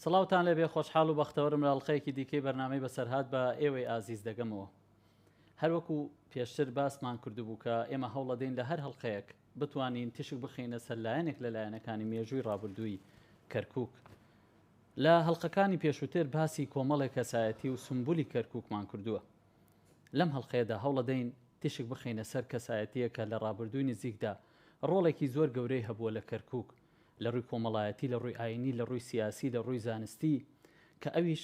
سڵاوتان لێبێ خۆشحاڵ و بەختەوەرم لە ئەڵقەیەکی دیکەی بەرنامەی بەسەرهات بە ئێوەی ئازیز دەگەمەوە. هەروەکو پێشتر باسمان کردبوو کە ئێمە هەوڵەدەین لە هەر هەڵقەیەک بتوانین تیشک بخەینە سەر لایەنێک لە لایەنەکانی مێژووی ڕابردووی کەرکوک. لە هەڵقەکانی پێشووتر باسی کۆمەڵێک کەسایەتی و سومبولی کەرکوکمان کردووە. لەم هەڵقەیەدا هەوڵەدەین تیشک بخەینە سەر کەسایەتییەک کە لە ڕابردووی نزیکدا ڕۆڵێکی زۆر گەورەی هەبووە لە کەرکوک لە ڕووی کۆمەڵایەتی، لە ڕووی ئایینی، لە ڕووی سیاسی، لە ڕووی زانستی کە ئەویش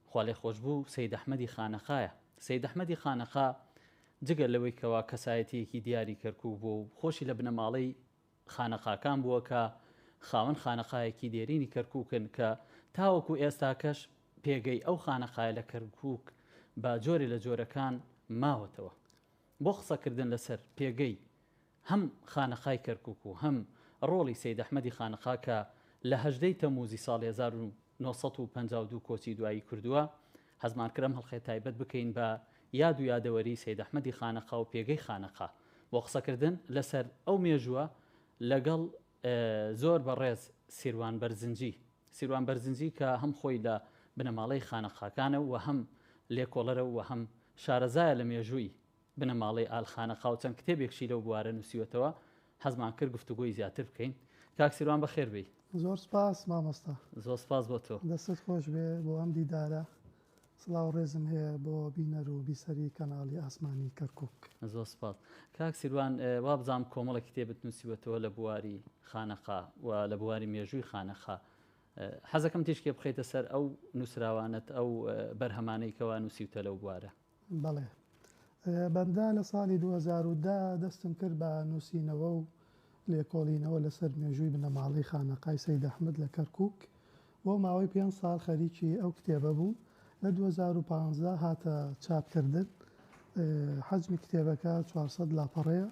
خوالێخۆشبوو سەید ئەحمەدی خانەقایە. سەید ئەحمەدی خانەقا جگە لەوەی کەوا کەسایەتییەکی دیاری کەرکوک بووە و خۆشی لە بنەماڵەی خانەقاکان بووە کە خاوەن خانەقایەکی دێرینی کەرکوکن کە تاوەکو ئێستاکەش پێگەی ئەو خانەقایە لە کەرکوک بە جۆرێ لە جۆرەکان ماوەتەوە. بۆ قسەکردن لەسەر پێگەی هەم خانەقای کەرکوک و هەم ڕۆڵی سەید ئەحمەدی خانەقا کە لە 18 ی تەمووزی ساڵی 1952 کۆچی دوایی کردووە، حەزمان کرد ئەم هەڵقەیە تایبەت بکەین بە یاد و یادەوەری سەید ئەحمەدی خانەقا و پێگەی خانەقا. بۆ قسەکردن لەسەر ئەو مێژووە لەگەڵ زۆر بەڕێز سیروان بەرزنجی. سیروان بەرزنجی کە هەم خۆی لە بنەماڵەی خانەقاکانە و هەم لێکۆڵەرە و هەم شارەزایە لە مێژووی بنەماڵەی ئال خانەقا و چەند کتێبێکشی لەو بوارە نووسیوەتەوە، حەزمان کرد گفتوگۆی زیاتر بکەین. کاک سیروان بەخێر بێی. زۆر سپاس مامۆستا. زۆر سپاس بۆ تۆ. دەستت خۆش بێ بۆ ئەم دیدارە. سڵاو و ڕێزم هەیە بۆ بینەر و بیسەری کەناڵی ئاسمانی کەرکوک. زۆر سپاس. کاک سیروان وابزانم کۆمەڵێک کتێبت نووسیوەتەوە لە بواری خانەقا و لە بواری مێژووی خانەقا. حەزەکەم تیشکێ بخەیتە سەر ئەو نووسراوانەت، ئەو بەرهەمانەی کەوا نووسیوتە لەو بوارە. بەڵێ. بەندە لە ساڵی 2010 دەستم کرد بە نووسینەوە و لێکۆڵینەوە لەسەر مێژووی بنەماڵەی خانەقای سەید ئەحمەد لە کەرکووک. بۆ ماوەی پێنج ساڵ خەریکی ئەو کتێبە بووم. لە 2015 هاتە چاپکردن. حەجمی کتێبەکە 400 لاپەڕەیە.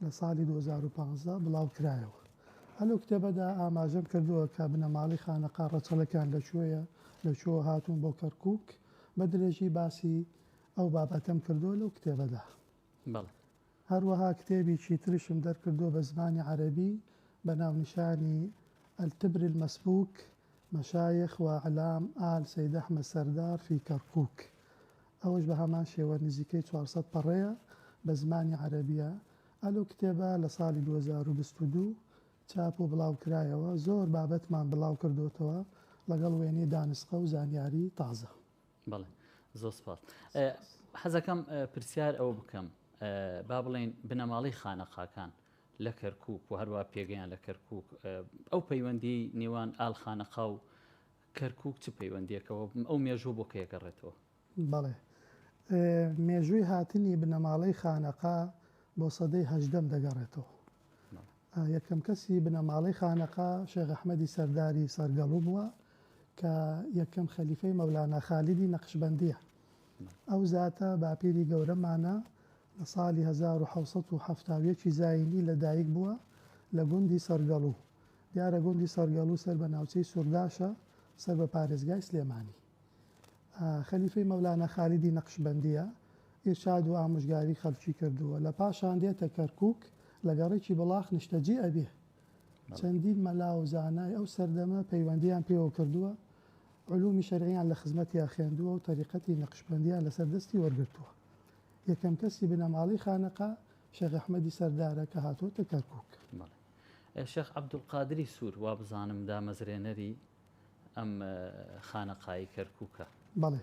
لە ساڵی 2015 بڵاو کرایەوە. هەر لەو کتێبەدا ئاماژەم کردووە کە بنەماڵەی خانەقا ڕەچەڵەکیان لە کوێیە، لە کوێوە هاتوون بۆ کەرکووک. بە درێژی باسی ئەو بابەتەم کردووە لەو کتێبەدا. بەڵێ. هەروەها کتێبێکی تریشم دەرکردووە بە زمانی عەرەبی بە ناونیشانی، التبر المسبوک، مشایخ و اعلام آل سید احمد سردار فی کرکوک. ئەوەش بە هەمان شێوە نزیکەی 400 پەڕەیە بە زمانی عەرەبییە. ئە لەو کتێبە لە ساڵی 2022 چاپ و بڵاو کرایەوە، زۆر بابەتمان بڵاو کردۆتەوە ڵەگەڵ وێنەی دانسقە و زانیاری تازە. بەڵێ زۆر سپاس. حەزەکەم پرسیار ئەوە بکەم با بڵێین بنەماڵەی خانەقاکان لە کەرکووک و هەروە پێگەیان لە کەرکووک ئەو پەیوەندی نێوان ئال خانەقا و کەرکووک چ پەیوەندیەکەوە ئەو مێژوو بۆ کێ گەڕێتەوە؟ بەڵێ مێژووی هاتنی بنەماڵەی خانەقا بۆ سەدەی هەژدەم دەگەڕێتەوە. یەکەم کەسی بنەماڵەی خانەقا شێخ ئەحمەدی سەرداری سەرگەڵو بووە کە یەکەم خەلیفەی مەولانا خالیدی نەقشبەندییە. ئەو زاتە باپیری گەورەمانە لە ساڵی 1771 زایینی لە دایک بووە لە گوندی سەرگەڵو. دیارە گوندی سەرگەڵو سەر بە ناوچەی سورداشە سەر بە پارێزگای سلێمانی. خەلیفەی مەولانا خالیدی نەقشبەندییە، ئیرشاد و ئامۆژگاری خەڵکی کردووە. لە پاشان دێتە کەرکووک، لە گەڕەکی بڵاخ نیشتەجێ ئەبێ. چەندین مەلا و زانای ئەو سەردەمە پەیوەندییان پێوە کردووە، علومی شەرعیان لە خزمەتیا خوێندووە و تەریقەتی نەقشبەندییان لەسەر دەستی وەرگرتووە. یەکەم کەسی بنەماڵەی خانەقا شێخ ئەحمەدی سەردارە کە هاتووەتە کەرکووک. بەڵێ. شێخ عەبدولقادری سوور وابزانم دامەزرێنەری ئەم خانەقای کەرکووکە. بەڵێ.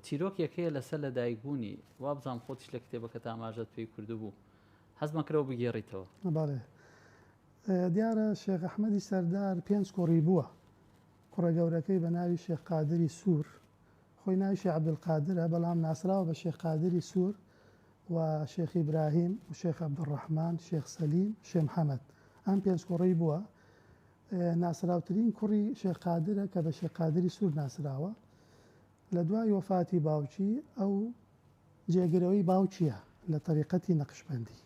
چیرۆکێک هەیە لەسەر لەدایکبوونی، وابزانم خۆتیش لە کتێبەکەت ئاماژەت پێی کردبوو، حەزمە کرەوە بگێڕیتەوە. بەڵێ. دیارە شێخ ئەحمەدی سەردار پێنج کوڕی بووە. کوڕە گەورەکەی بە ناوی شێخ قادری سوور، خۆی ناوی شێخ عەبدولقادرە، بەڵام ناسراوە بە شێخ قادری سوور و شێخ ئیبراهیم و شێخ عەبدولڕەحمان، شێخ سەلیم، شێ محەمەد. ئەم پێنج کوڕەی بووە. ناسراوترین کوڕی شێخ قادرە کە بە شێخ قادری سوور ناسراوە. لە دوای وەفاتی باوکی ئەو جێگرەوەی باوکیە لە تەریقەتی نەقشبەندی.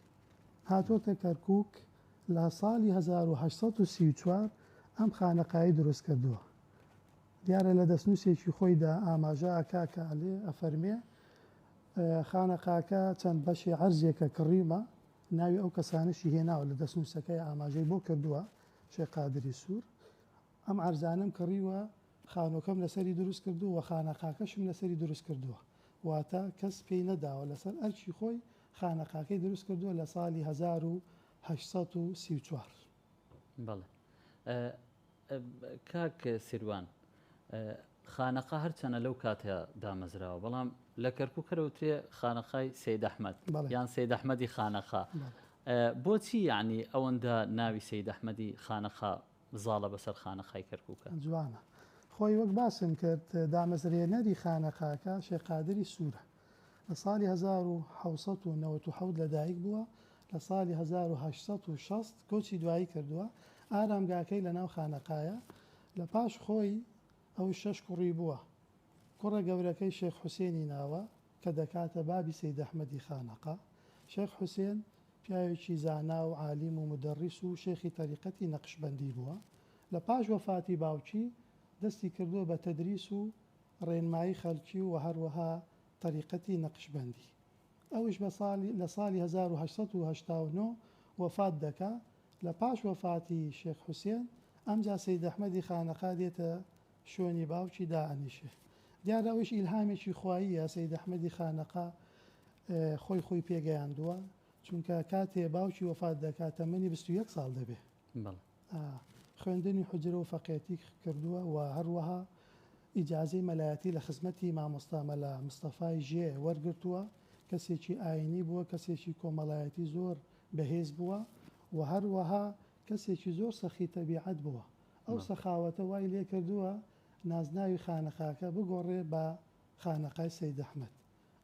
هاتۆتە کەرکووک لە ساڵی 1834 ئەم خانەقای دروست کردووە. دیارە لە دەستنووسێکی خۆیدا ئاماژە ئەکا کە ئەلێ ئەفەرمێ خانەقاکە چەند بەشی عەرزێکە کڕیومە، ناوی ئەو کەسانەشی هێناوە لە دەستنووسەکەی ئاماژەی بۆ کردووە شێخ قادری سوور. ئەم عەرزانەم کڕیوە، خانووەکەم لەسەری دروست کردووە و خانەقاکەشم لەسەری دروست کردووە. واتە کەس پێی نەداوە، لەسەر ئەرکی خۆی خانەقاکەی دروست کردووە لە ساڵی 1834. بەڵێ کاک سیروان، خانەقا هەرچەنە لەو کاتە دامەزراوە، بەڵام لە کەرکوک هەر ئەوترێ خانەقای سەید ئەحمەد یان سەید ئەحمەدی خانەقا. بۆچی یعنی ئەوەندە ناوی سەید ئەحمەدی خانەقا زاڵە بەسەر خانەقای کەرکوکە؟ جوانە. خۆی وەک باسم کرد دامەزرێنەری خانەقاکە شێخ قادری سوورە. لە ساڵی 1797 لەدایک بووە، لە ساڵی 1860 کۆچی دوایی کردووە، ئارامگاکەی لەناو خانەقایە. لە پاش خۆی ئەو شەش کوڕی بووە. کوڕە گەورەکەی شێخ حوسێنی ناوە کە دەکاتە بابی سەید ئەحمەدی خانەقا. شێخ حوسێن پیاوێکی زانا و عالیم و مودەڕیس و شێخی تەریقەتی نەقشبەندی بووە. لە پاش وەفاتی باوکی دەستی کردووە بە تەدریس و ڕێنمایی خەڵکی و هەروەها تەریقەتی نەقشبەندی. ئەویش بە ساڵی لە ساڵی 1889 وەفات دەکا. لە پاش وەفاتی شێخ حوسێن ئەمجا سەید ئەحمەدی خانەقا دێتە شوێنی باوکی دائەنیشێ. دیارە ئەویش ئیلهامێکی خواییە، سەید ئەحمەدی خانەقا خۆی خۆی پێگەیاندووە، چونکە کاتێ باوکی وەفات دەکا تەمەنی 21 ساڵ دەبێ. خوێندنی حوجرە و فەقێتی کردووە و هەروەها ئیجازەی مەلایەتی لە خزمەتی مامۆستا مەلا مستەفای ژێ وەرگرتووە، کەسێکی ئایینی بووە، کەسێکی کۆمەڵایەتی زۆر بەهێز بووە و هەروەها کەسێکی زۆر سەخی تەبیعەت بووە. ئەو سەخاوەتە وای لێکردووە نازناوی خانەقاکە بگۆڕێ بە خانەقای سەید ئەحمەد.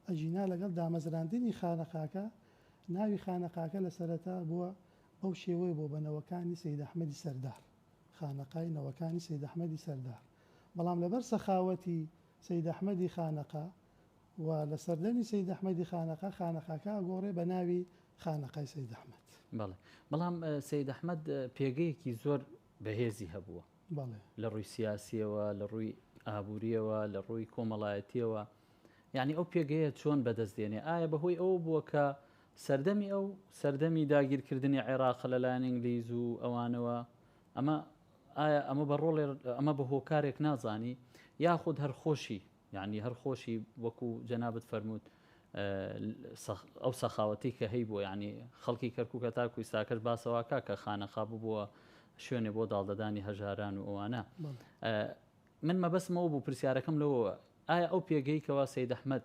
ئەگینا لەگەڵ دامەزراندنی خانەقاکە ناوی خانەقاکە لە سەرەتا بووە بەو شێوەیە بووە بە نەوەکانی سەید ئەحمەدی سەردار، خانەقای نەوەکانی سەید ئەحمەدی سەردار. بەڵام لەبەر سەخاوەتی سەید ئەحمەدی خانەقا و لە سەردەمی سەید ئەحمەدی خانەقا، خانەقاکە ئەگۆڕێ بە ناوی خانەقای سەید ئەحمەد. بەڵێ، بەڵام سەید ئەحمەد پێگەیەکی زۆر بەهێزی هەبووە. بەڵێ. لە ڕووی سیاسییەوە، لە ڕووی ئابوورییەوە، لە ڕووی کۆمەڵایەتییەوە. یانی ئەو پێگەیە چۆن بەدەست دێنێ؟ ئایا بەهۆی ئەوە بووە کە سەردەمی ئەو سەردەمی داگیرکردنی عێراقە لەلایەن ئینگلیز و ئەوانەوە؟ ئەمە ئایا ئەمە بە ڕۆڵێ ئەمە بە هۆکارێک نازانی یاخود هەر خۆشی یعنی هەر خۆشی وەکو جەنابت فەرمووت ئەو سەخاوەتی کە هەی بوو ینی خەڵکی کەرکووکە تاکو ئیستاکەش باسەواکە کە خانەخا ببووە شوێنێ بۆ داڵدەدانی هەژاران و ئەوانە من مەبەستمەوە بوو پرسیارەکەم لەوە ئایا ئەو پێگەی کەوا سید ئەحمەد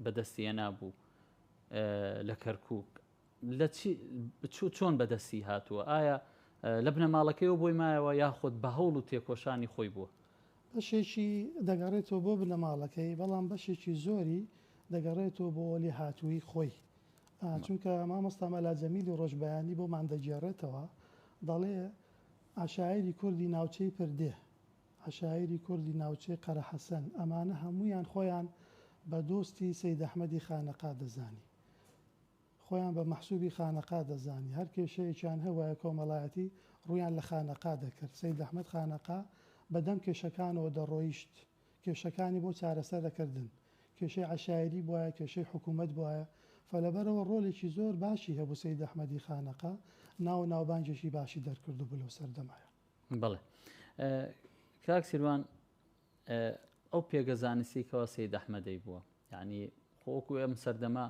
بەدەستی هێنابوو لە کەرکووک لە چی چۆن بەدەستی هاتووە؟ ئایا لە بنەماڵەکەیەوە بۆی مایەوە یاخود بە هەوڵ و تێکۆشانی خۆی بووە؟ بەشێکی دەگەڕێتەوە بۆ بنەماڵەکەی، بەڵام بەشێکی زۆری دەگەڕێتەوە بۆ لێهاتوویی خۆی. چونکە مامۆستا مەلا جەمیلی ڕۆژبەیانی بۆمان دەگێڕێتەوە، دەڵێ عەشایری کوردی ناوچەی پردێ، عەشایری کوردی ناوچەی قەرەحەسەن، ئەمانە هەموویان خۆیان بە دۆستی سەید ئەحمەدی خانەقا دەزانی. خۆیان بە مەحسوبی خانەقا دەزانی. هەر کێشەیەکیان هەبوایە کۆمەڵایەتی ڕوویان لە خانەقا دەکرد. سەید ئەحمەد خانەقا بە دەم کێشەکانەوە دەڕۆیشت. کێشەکانی بۆ چارەسەر دەکردن. کێشەی عەشایری بوایە، کێشەی حکوومەت بوایە. فەلەبەرەوە ڕۆلێکی زۆر باشی هەبوو سەید ئەحمەدی خانەقا، ناو و ناوبانگێکی باشی دەرکردبوو لەو سەردەمەیا. بەڵێ کاک سیروان ئەو پێگە زانستی کەوا سید ئەحمەدەی بووە یعنی خۆکو ئەم سەردەمە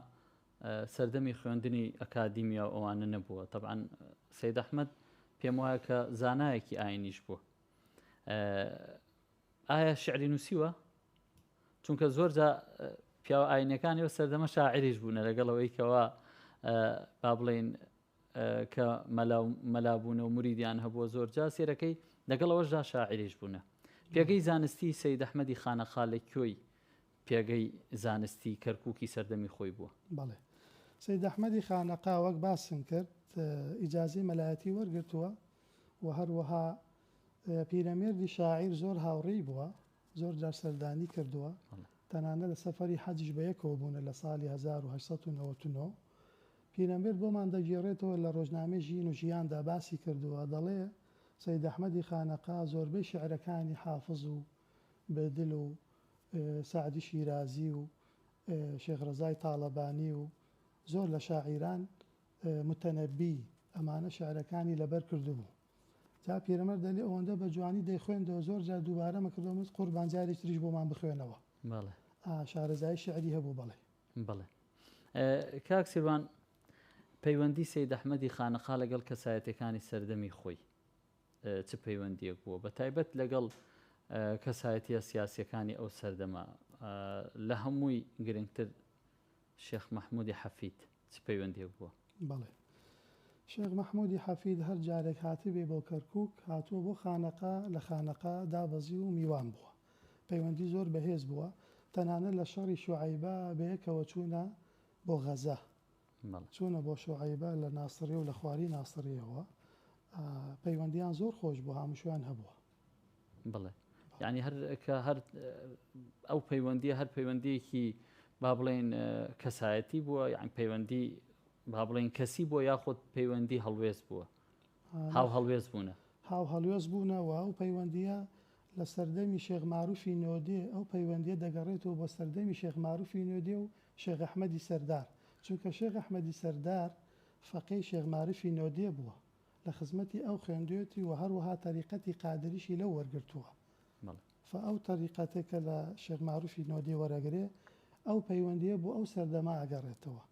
سەردەمی خوێندنی ئەکادیمیا و ئەوانە نەبووە طبعا سید ئەحمەد پێم وایە کە زانایەکی ئاینیش بووە ئایا شعری نووسیوە چونکە زۆر جا پیاوە ئاینەکانی و سەردەمە شاعریش بوونە لەگەڵ ئەوەی کەوا با بڵین کە مەلا و مەلا بوونە و موریدیان هەبووە زۆر جا سێرەکەی لەگەڵ ئەوەشدا شاعیریش بوونە. پێگەی زانستی سەید ئەحمەدی خانەقا لە کوێی پێگەی زانستی کەرکووکی سەردەمی خۆی بووە؟ بەڵێ. سەید ئەحمەدی خانەقا وەک باسم کرد ئیجازەی مەلایەتی وەرگرتووە و هەروەها پیرەمێردی شاعیر زۆر هاوڕێی بووە، زۆر جار سەردانی کردووە، تەنانەت لە سەفەری حەجیش بەیەکەوە بوونە لە ساڵی 1899. پیرەمێرد بۆمان دەگێڕێتەوە لە ڕۆژنامەی ژین و ژیاندا باسی کردووە، دەڵێ، سەید ئەحمەدی خانەقا زۆربەی شیعرەکانی حافز و بێدل و سەعدی شیرازی و شێخ ڕەزای تاڵەبانی و زۆر لە شاعیران، موتەنەبی، ئەمانە شیعرەکانی لەبەر کردبوو. جا پیرەمەرد دەلێ ئەوەندە بە جوانی دەیخوێندەوە زۆر جار دووبارەمە کردەوە من قوربان جارێکی تریش بۆمان بخوێنەوە. بەڵێ. ئا شارەزایی شیعری هەبوو بەڵێ. بەڵێ. کاک سیروان پەیوەندی سەید ئەحمەدی خانەقا لەگەڵ کەسایەتیەکانی سەردەمی خۆی چ پەیوەندیەک بووە بە تایبەت لەگەڵ کەسایەتیە سیاسیەکانی ئەو سەردەمە لە هەمووی گرنگتر شێخ مەحمودی حەفید چ پەیوەندیەک بووە؟ بەڵێ. شێخ مەحمودی حەفید هەر جارێک هاتبێ بۆ کەرکوک هاتووە بۆ خانەقا لە خانەقا دابەزیوە و میوان بووە. پەیوەندی زۆر بەهێز بووە. تەنانەت لە شەڕی شوعەیبە بەیەکەوە چوونە بۆ غەزە. چوونە بۆ شوعەیبە لە ناسڕیە و لە خواری ناسڕیەوە. پەیوەندیان زۆر خۆش بووە، هاموشویان هەبووە. بەڵێ. یانی هەر کە هەر ئەو پەیوەندیە هەر پەیوەندیەکی با بڵێین کەسایەتی بووە یان پەیوەندی با بڵێین کەسی بووە یاخود پەیوەندی هەڵوێست بووە هاو هەڵوێست بوونە؟ هاو هەڵوێست بوونە و ئەو پەیوەندیە لە سەردەمی شێخ ماروفی نۆدێ ئەو پەیوەندیە دەگەڕێتەوە بۆ سەردەمی شێخ ماروفی نۆدێ و شێخ ئەحمەدی سەردار چونکە شێخ ئەحمەدی سەردار فەقێی شێخ مارفی نۆدێ بووە لە خزمەتی ئەو خوێندوێتی و هەروەها تەریقەتی قادریشی لەو وەرگرتووە. فە ئەو تەریقەتە کە لە شێخ مەعروفی نۆدێ وەرەگرێ ئەو پەیوەندییە بۆ ئەو سەردەمە ئەگەڕێتەوە.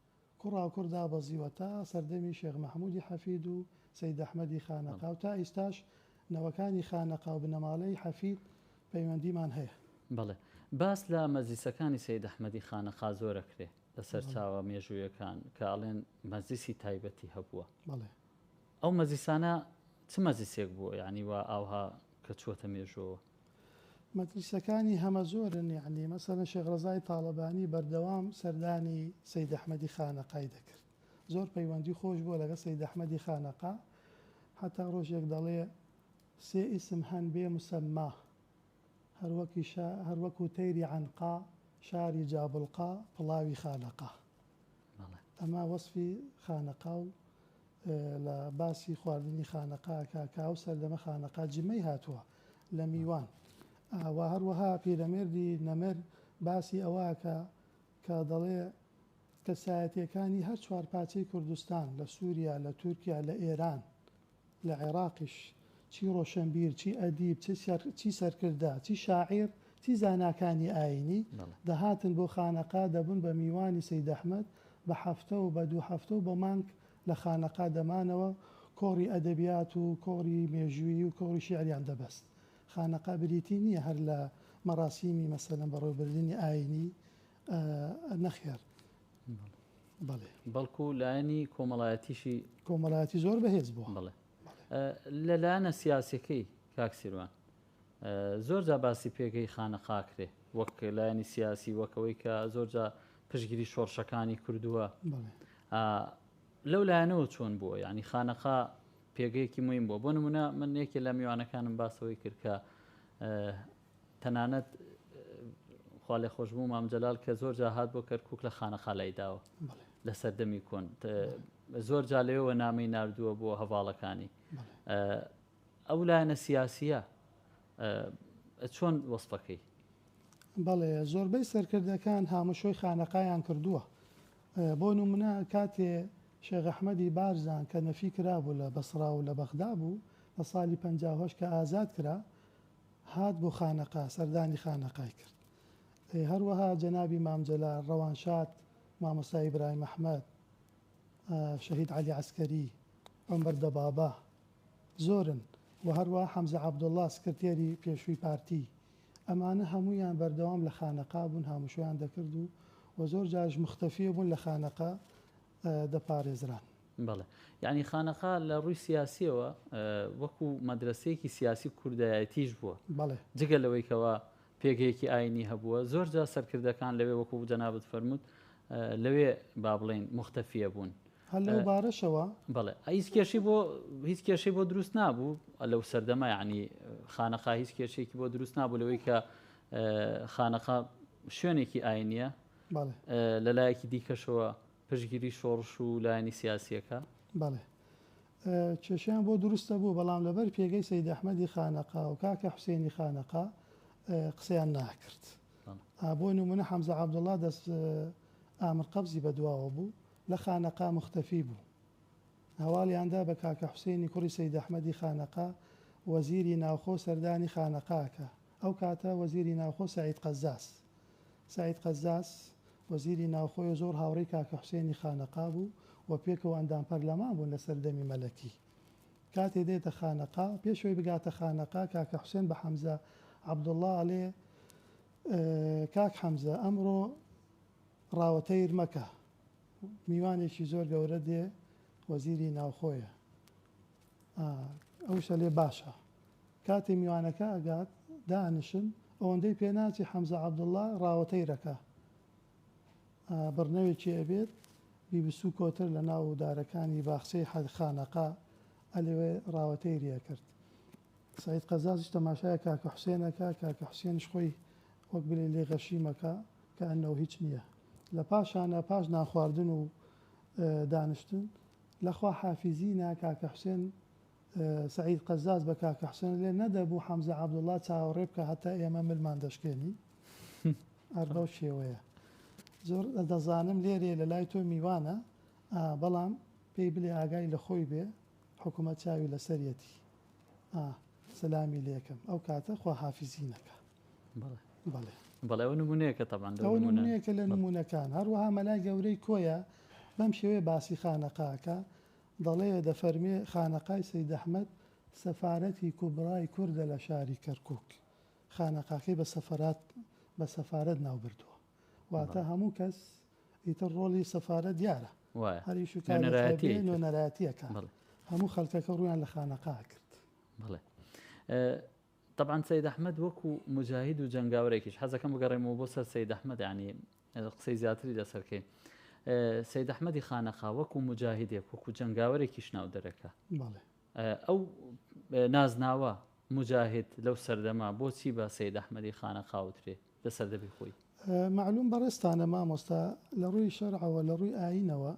کوڕاوکوڕ دابەزیوە تا سەردەمی شێخ مەحموودی حەفید و سەید ئەحمەدی خانەقا و تا ئیستاش نەوەکانی خانەقا و بنەماڵەی حەفید پەیوەندیمان هەیە. بەڵێ. باس لە مەجلیسەکانی سەید ئەحمەدی خانەقا زۆر ئەکرێ لە سەرچاوە مێژوویەکان کە ئەڵێن مەجلیسی تایبەتی هەبووە. بەڵێ. ئەو مەجلیسانە چ مەجلیسێک بووە یانی وا ئاوها کە چووەتە مێژووەوە؟ مەجلیسەکانی هەمە زۆرن یانی مەسەلەن شێخ ڕەزای تاڵەبانی بەردەوام سەردانی سەید ئەحمەدی خانەقای دەکرد زۆر پەیوەندی خۆش بووە لەگەڵ سەید ئەحمەدی خانەقا هەتا ڕۆژێک دەڵێ سێ ئیسم هەن بێ مسەمما هەروەکی شا هەروەکو تەیری عەنقا شاری جابڵقا پڵاوی خانەقا ئەمە وەسفی خانەقا و لە باسی خواردنی خانەقا ئەکا کە ئەو سەردەمە خانەقا جمەی هاتووە لە میوان و هەروەها پیرەمێردی نەمر باسی ئەوە ئەکا کە دەڵێ کەسایەتیەکانی هەر چوارپاچەی کوردستان لە سوریا لە تورکیا لە ئێران لە عێراقیش چی ڕۆشنبیر، چی ئەدیب، چی سەرکردە، چی شاعیر، چی زاناکانی ئایینی، دەهاتن بۆ خانەقا، دەبوون بە میوانی سەید ئەحمەد، بە هەفتە و بە دوو هەفتە و بە مانگ لە خانەقا دەمانەوە، کۆڕی ئەدەبیات و کۆڕی مێژوویی و کۆڕی شیعریان دەبەست. خانەقا بریتی نییە هەر لە مەراسیمی مەسەلەن بەڕێوەبردنی ئایینی، نەخێر. بەڵێ. بەڵکو لایەنی کۆمەڵایەتیشی. کۆمەڵایەتی زۆر بەهێز بووە. بەڵێ. لە لایەنە سیاسیەکەی کاک سیروان زۆر جا باسی پێگەی خانەقا کرێ وەک لایەنی سیاسی وەک ئەوەی کە زۆر جا پشتگیری شۆڕشەکانی کردووە. لەو لایەنەوە چۆن بووە؟ یعنی خانەقا پێگەیەکی مهم بووە. بۆ نمونە من یەکێ لە میوانەکانم باسەوەی کرد کە تەنانەت خوا لێخۆشبوو مام جەلال کە زۆر جا هات بۆ کەرکک لە خانەقا لای داوە لە سەردەمی کۆن زۆر جا لەوێوە نامەی ناردووە بۆ هەواڵەکانی ئەو لایەنە سیاسیە چۆن وەسفەکەی؟ بەڵێ زۆربەی سەرکردەکان هاموشۆی خانەقایان کردووە بۆ نمونە کاتێ شێخ ئەحمەدی بارزان کە نەفی کرابوو لە بەسڕا و لە بەغدا بوو لە ساڵی 58 کە ئازاد کرا هات بۆ خانەقا سەردانی خانەقای کرد. هەروەها جەنابی مام جەلال، ڕەوانشاد مامۆستا ئیبراهیم ئەحمەد، شەهید عەلی عەسکەری، عومەر دەبابە زۆرن و هەروەها حەمزە عەبدوڵڵا سکرتێری پێشووی پارتی. ئەمانە هەموویان بەردەوام لە خانەقا بوون هاموشۆیان دەکرد و و زۆر جاریش موختەفی بوون لە خانەقا دەپارێزران. بەڵێ یانی خانەقا لە ڕووی سیاسیەوە وەکو مەدرەسەیەکی سیاسی کوردایەتیش بووە. بەڵێ. جگە لەوەی کەوا پێگەیەکی ئاینی هەبووە زۆر جار سەرکردەکان لەوێ وەکو جەنابت فەرمووت لەوێ با بڵێین موختەفیە بوون. هەر لەو بارەشەوە. بەڵێ هیچ کێشەی بۆ هیچ کێشەی بۆ دروست نابوو لەو سەردەمە یانی خانەقا هیچ کێشەیەکی بۆ دروست نابوو لەوەی کە خانەقا شوێنێکی ئاینیە بەڵێ. لە لایەکی دیکەشەوە پشتگیری شۆڕش و لایەنی سیاسییەکە؟ بەڵێ کێشەیان بۆ دروست دەبوو، بەڵام لەبەر پێگەی سەید ئەحمەدی خانەقا و کاکە حوسێنی خانەقا قسەیان ناکرد. بۆ نموونە حەمزە عەبدوڵڵا دەست ئامر قەبزی بەدواوە بوو، لە خانەقا موختەفی بوو. هەواڵیان دا بە کاکە حوسێنی کوڕی سەید ئەحمەدی خانەقا. وەزیری ناوخۆ سەردانی خانەقا ئەکا. ئەو کاتە وەزیری ناوخۆ سەعید قەزاز. سەعید قەزاز وەزیری ناوخۆیە و زۆر هاوڕێی کاکە حوسێنی خانەقا بوو و پێکەوە ئەندام پەرلەمان بوون لە سەردەمی مەلەکی. کاتێ دێتە خانەقا، پێش ئەوەی بگاتە خانەقا کاکە حوسێن بە حەمزە عەبدوڵڵا ئەڵێ، کاک حەمزە ئەمڕۆ ڕاوەتەیر مەکە، میوانێکی زۆر گەورە دێ وەزیری ناوخۆیە. ئەوش ئەلێ باشە. کاتێ میوانەکە ئەگات دائەنیشن، ئەوەندەی پێ ناچێ حەمزە عەبدوڵڵا ڕاوەتەیرەکە بڕنەوێکی ئەبێت، بیبسوو کۆتر لە ناو دارەکانی باخچەی خانەقا ئەلێ ڕاوەتەیری ئەکرد. سەعید قەزازیش تەماشای کاکە حوسێن ئەکا، کاکە حوسێنیش خۆی وەک بلێ لێ غەشیمەکە کە ئەنەو هیچ نییە. لە پاشانا پاش نانخواردن و دانیشتن لە خوا حافیزی نا کاکە حوسێن سەعید قەزاز بە کاکە حوسێن لێ نەدەبوو حەمزە عەبدوڵڵا چاوەڕێ بکا هەتا ئێمە ملمان دەشکێنی هەر بەو شێوەیە زۆر دەزانم لێرێ لە لای تۆ میوانە بەڵام پێی بلێ ئاگای لە خۆی بێ حکوومەت چاوی لەسەریەتی سەلامی لێکەم ئەو کاتە خواحافیزی نەکا. بەڵێ بەڵێ بەڵێ ئەوە نمونەیەکە تەبعەن لەو ئەوە نمونە نمونەیەکە لە نمونەکان هەروەها مەلای گەورەی کۆیە بەم شێوەیە باسی خانەقاکە دەڵێ دەفەرمێ خانەقای سەید ئەحمەد سەفارەتی کوبرای کوردە لە شاری کەرکوک خانەقاکەی بە سەفەرات بە سەفارەت ناو بردووە واتە هەموو کەس ئیتر ڕۆڵی سەفارەت دیارە وایە هەر ئیش و کارێک نوێنەرایەتی هەبێ ئیتر. نوێنەرایەتیەکە بەڵێ. هەموو خەڵکەکە ڕوویان لە خانەقا کرد. بەڵێ تەبعەن سەید ئەحمەد وەکو موجاهید و جەنگاوەرێکیش حەزەکەم بگەڕێمەوە بۆ سەر سەید ئەحمەد یانی قسەی زیاتری لەسەر کەین سەید ئەحمەدی خانەقا وەکو موجاهیدێک وەکو جەنگاوەرێکیش ناو دەرەکە بەڵێ ئەو نازناوە موجاهید لەو سەردەما بۆچی بە سەید ئەحمەدی خانەقا وترێ لە سەردەمی خۆی؟ مەعلوم بەڕێزتانە مامۆستا لە ڕووی شەرعەوە لە ڕووی ئایینەوە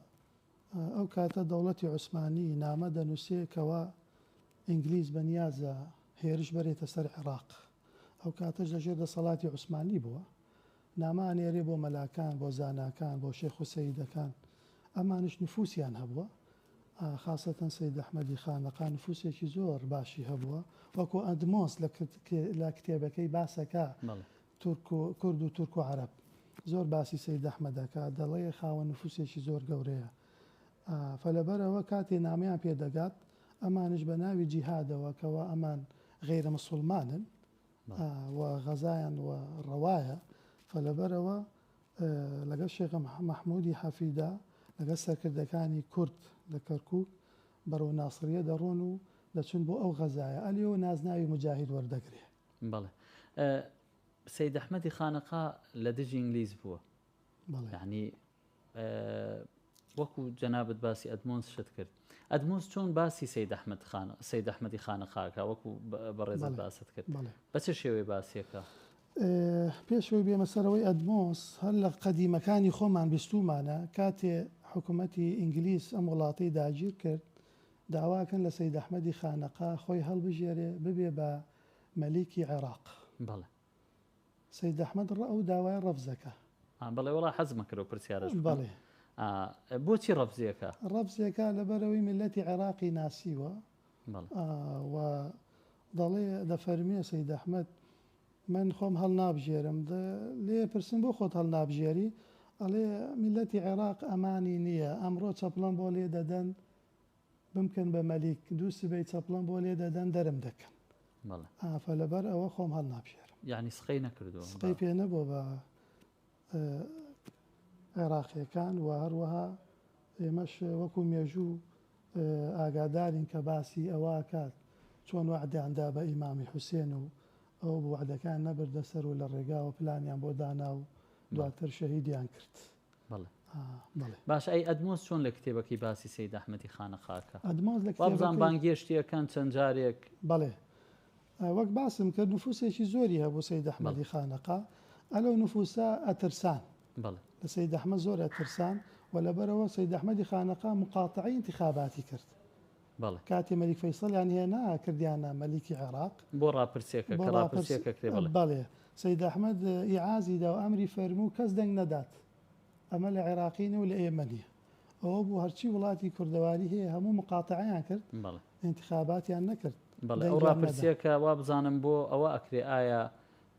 ئەو کاتە دەوڵەتی عوسمانی نامە دەنووسێ کەوا ئینگلیز بە نیازە هێرش بەرێتە سەر عێڕاق. ئەو کاتەش لە ژێر دەسەڵاتی عوسمانی بووە. نامە ئەنێرێ بۆ مەلاکان، بۆ زاناکان، بۆ شێخ و سەیدەکان. ئەمانیش نفوسیان هەبووە. خاسەتەن سەید ئەحمەدی خانەقا نفوسێکی زۆر باشی هەبووە. وەکوو ئەدمۆنس لە کتێبەکەی باس ئەکا تورک و کورد و تورک و عەرەب. زۆر باسی سەید ئەحمەد ئەکا. دەڵێ خاوەن نفوسێکی زۆر گەورەیە. فەلەبەرئەوە کاتێ نامەیان پێ دەگات ئەمانیش بە ناوی جیهادەوە کەوا ئەمان غەیرە مسوڵمانن و غەزایان و ڕەوایە فەلەبەرئەوە لەگەڵ شێخ مەحمودی حەفیدا لەگەڵ سەرکردەکانی کورد لە کەرکوک بەرەو ناسریە دەڕۆن و دەچن بۆ ئەو غەزایە ئەلێوە نازناوی موجاهید وەردەگرێ. بەڵێ سەید ئەحمەدی خانەقا لە دژی ئینگلیز بووە. بەڵێ. یانی وەکو جەنابت باسی ئەدمۆنس شت کرد ئەدمۆنس چۆن باسی سید ئەحمد خان سید ئەحمەدی خانەقاکە وەکو بەڕێزت باست کرد بە چ شێوەی باسیەکە؟ پێشەوەی بێمە سەرەوەی ئەدمۆنس هەر لە قەدیمەکانی خۆمان بیستومانە کاتێ حکوومەتی ئینگلیس ئەم وڵاتەی داگیر کرد داواکەن لە سید ئەحمەدی خانەقا خۆی هەڵبژێرێ ببێ بە مەلیکی عێراق. بەڵێ. سەید ئەحمەد ڕە ئەو داوایە ڕەفزەکا. ئا بەڵێ وەڵا حەزمە کرد ئەو پرسیارەش بکەم. بەڵێ. ئا بۆچی ڕەفزیەکا؟ ڕەفزیەکا لەبەرئەوەی میللەتی عێراقی ناسیوە. بەڵێ. ئا و دەڵێ دەفەرموێ سەید ئەحمەد من خۆم هەڵنابژێرم. دە لێ پرسن بۆ خۆت هەڵنابژێری؟ ئەڵێ میللەتی عێراق ئەمانی نییە ئەمڕۆ چەپڵەم بۆ لێ دەدەن بمکەن بە مەلیک دووسبەی چەپڵەم بۆ لێ دەدەن دەرم دەکەن. بەڵێ. ئافە لەبەر ئەوە خۆم هەڵنابژێرم. یانی سقەی نەکردووە بە. سقەی پێ نەبووە بە عێراقییەکان و هەروەها ئێمەش وەکوو مێژوو ئاگادارین کە باسی ئەوە ئەکات چۆن وەعدیان دا بە ئیمامی حوسێن و ئەوە بوو وەعدەکەیان نەبردە سەر و لە ڕێگاوە پلانیان بۆ دانا و دواتر شەهیدیان کرد. بەڵێ. بەڵێ. باشە ئەی ئەدمۆس چۆن لە کتێبەکەی باسی سەید ئەحمەدی خانەقاکە؟ ئەدمۆس لە وابزانم کتێبەکەی. بانگێشتی ئەکەن چەند جارێک. بەڵێ. وەک باسم کرد نفوسێکی زۆری هەبوو سەید بەڵێ. ئەحمەدی خانەقا. ئەلەو نفوسە ئەترسان. بەڵێ. لە سەید ئەحمەد زۆر ئەترسان و لەبەرئەوە سەید ئەحمەدی خانەقا موقاتەعەی ئینتیخاباتی کرد. بەڵێ. کاتێ مەلیک فەیسەڵیان هێنا کردیانە مەلیکی عێراق. بۆ ڕاپرسیەکە بۆ کە ڕاپرس ڕاپرسیەکە کرێ بەڵێ. بەڵێ. سەید ئەحمەد ئیعازی دا و ئەمری فەرموو کەس دەنگ نەدات. ئەمە لە عێراقی نیە و لە ئێمە نیە. ئەوە بوو هەرچی وڵاتی کوردەواری هەیە هەموو مقاتەعەیان کرد، بەڵێ. ئینتخاباتیان نەکرد. بەڵێ ئەو ڕاپرسیە کە وابزانم بۆ ئەوە ئەکرێ ئایا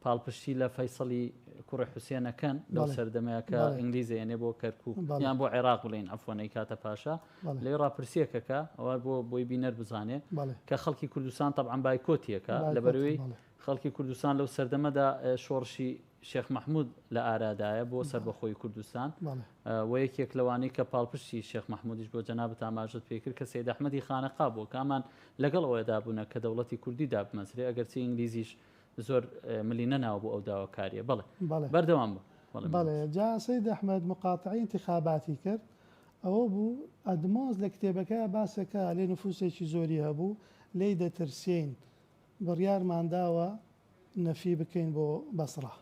پاڵپشتی لە فەیسەڵی کوڕی حوسێن ئەکەن لەو سەردەمەیە کە ئینگلیز ئەیەنێ بۆ کەرکوک یان بۆ عێراق بڵێین عەفوەن ئەیکاتە پاشا لەوێ ڕاپرسیەکەکە ئەوە بۆ بۆی بینەر بزانێ کە خەڵکی کوردستان تەبعەن بایکۆتیەکە لەبەرەوەی خەڵکی کوردستان لەو سەردەمەدا شۆڕشی شێخ مەحمود لە ئارادایە بۆ سەربەخۆی کوردستان و یەکێک لەوانەی کە پاڵپشتی شێخ مەحمودیش بۆ جەنابت ئاماژەت پێکرد کە سەید ئەحمەدی خانەقا بووە کە ئەمان لەگەڵ ئەوەدا بوونە کە دەوڵەتی کوردی دابمەزرێ ئەگەرچی ئینگلیزیش زۆر ملی نەناوە بۆ ئەو داواکاریە بەڵێ بەردەوام بە. بەڵێ جا سەید ئەحمەد مقاتەعەی ئینتخاباتی کرد ئەوە بوو ئەدمۆنز لە کتێبەکەیا باسەکا لێ نفوسێکی زۆری هەبوو لێی دەترسێین بڕیارمان داوە نەفی بکەین بۆ بەسڕە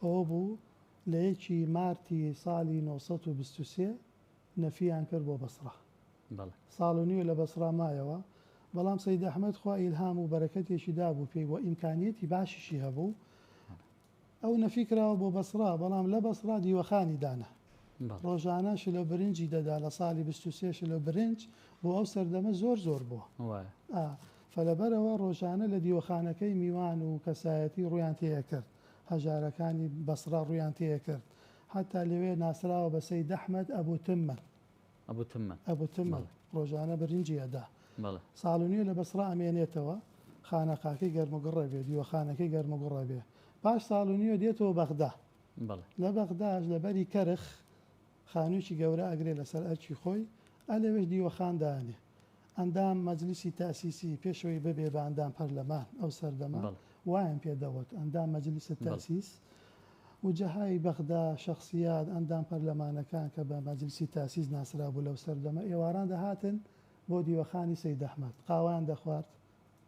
ئەوە بوو لە یەکی مارتی ساڵی 923 نەفیان کرد بۆ بەسڕە. بەڵێ. ساڵ و نیوێ لە بەسڕا مایەوە، بەڵام سەید ئەحمەد خوا ئیلهام و بەرەکەتێکی دابوو پێی و ئیمکانیەتی باشیشی هەبوو. ئەو نەفی کراوە بۆ بەسڕا، بەڵام لە بەسڕا دیوەخانی دانا. بەڵێ. ڕۆژانە شلە برنجی دەدا، لە ساڵی 23 شلە برنج بۆ ئەو سەردەمە زۆر زۆر بووە. وایە. ئا، فەلەبەرئەوە ڕۆژانە لە دیوەخانەکەی میوان و کەسایەتی ڕوویان تێ ئەکرد. هەژارەکانی بەسڕا ڕوویان تێ ئەکرد. حەتا لەوێ ناسراوە بە سەید ئەحمەد ئەبو تمەن. ئەبو تمەن. ئەبو تمەن. بەڵێ. ڕۆژانە برنجی ئەدا. بەڵێ. ساڵ و نیوێ لە بەسڕا ئەمێنێتەوە، خانەقاکەی گەرموگوڕ ئەبێ، دیوەخانەکەی گەرموگوڕ ئەبێ. پاش ساڵ و نیوێ دێتەوە بەغدا. بەڵێ. لە بەغداش لە بەری کەرخ خانوویەکی گەورە ئەگرێ لەسەر ئەرکی خۆی، ئە لەوێش دیوەخان دانێ. ئەندام مەجلیسی تەئسیسی پێش ئەوەی ببێ بە ئەندام پەرلەمان ئەو سەردەمە بەڵێ. وایان پێ دەوت ئەندام مەجلیس بەڵێ. تەئسیس وجەهای بەغدا شەخسیات ئەندام پەرلەمانەکان کە بە مەجلیسی تەئسیس ناسرابوو لەو سەردەمە ئێواران دەهاتن بۆ دیوەخانی سەید ئەحمەد قاوەیان دەخوارد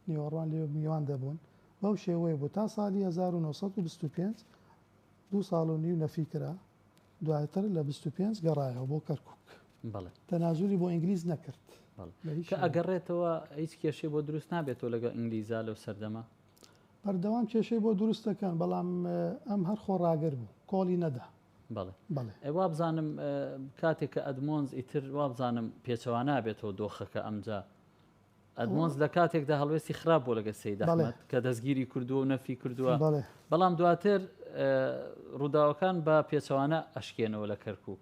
نیوەڕوان لەوێ میوان دەبوون بەو شێوەیە بوو تا ساڵی 1925 دوو ساڵ و نیو نەفی کرا دواتر لە 25 گەڕایەوە بۆ کەرکوک. بەڵێ. تەنازولی بۆ ئینگلیز نەکرد. بەڵێ. بە هیچ کە شێوەیەک. ئەگەڕێتەوە هیچ کێشەی بۆ دروست نابێتەوە لەگەڵ ئینگلیزا لەو سەردەمە؟ بەردەوام کێشەی بۆ دروست دەکەن، بەڵام ئەم هەر خۆڕاگر بوو، کۆڵی نەدا. بەڵێ. بەڵێ. ئێ وابزانم کاتێک کە ئەدمۆنز ئیتر وابزانم پێچەوانە ئەبێتەوە دۆخەکە ئەمجا ئەدمۆنز لە کاتێکدا هەڵوێستی خراپ بووە لەگەل سەید ئەحمەد کە دەستگیری کردووە و نەفی کردووە، بەڵام دواتر ڕووداوەکان بە پێچەوانە ئەشکێنەوە لە کەرکک.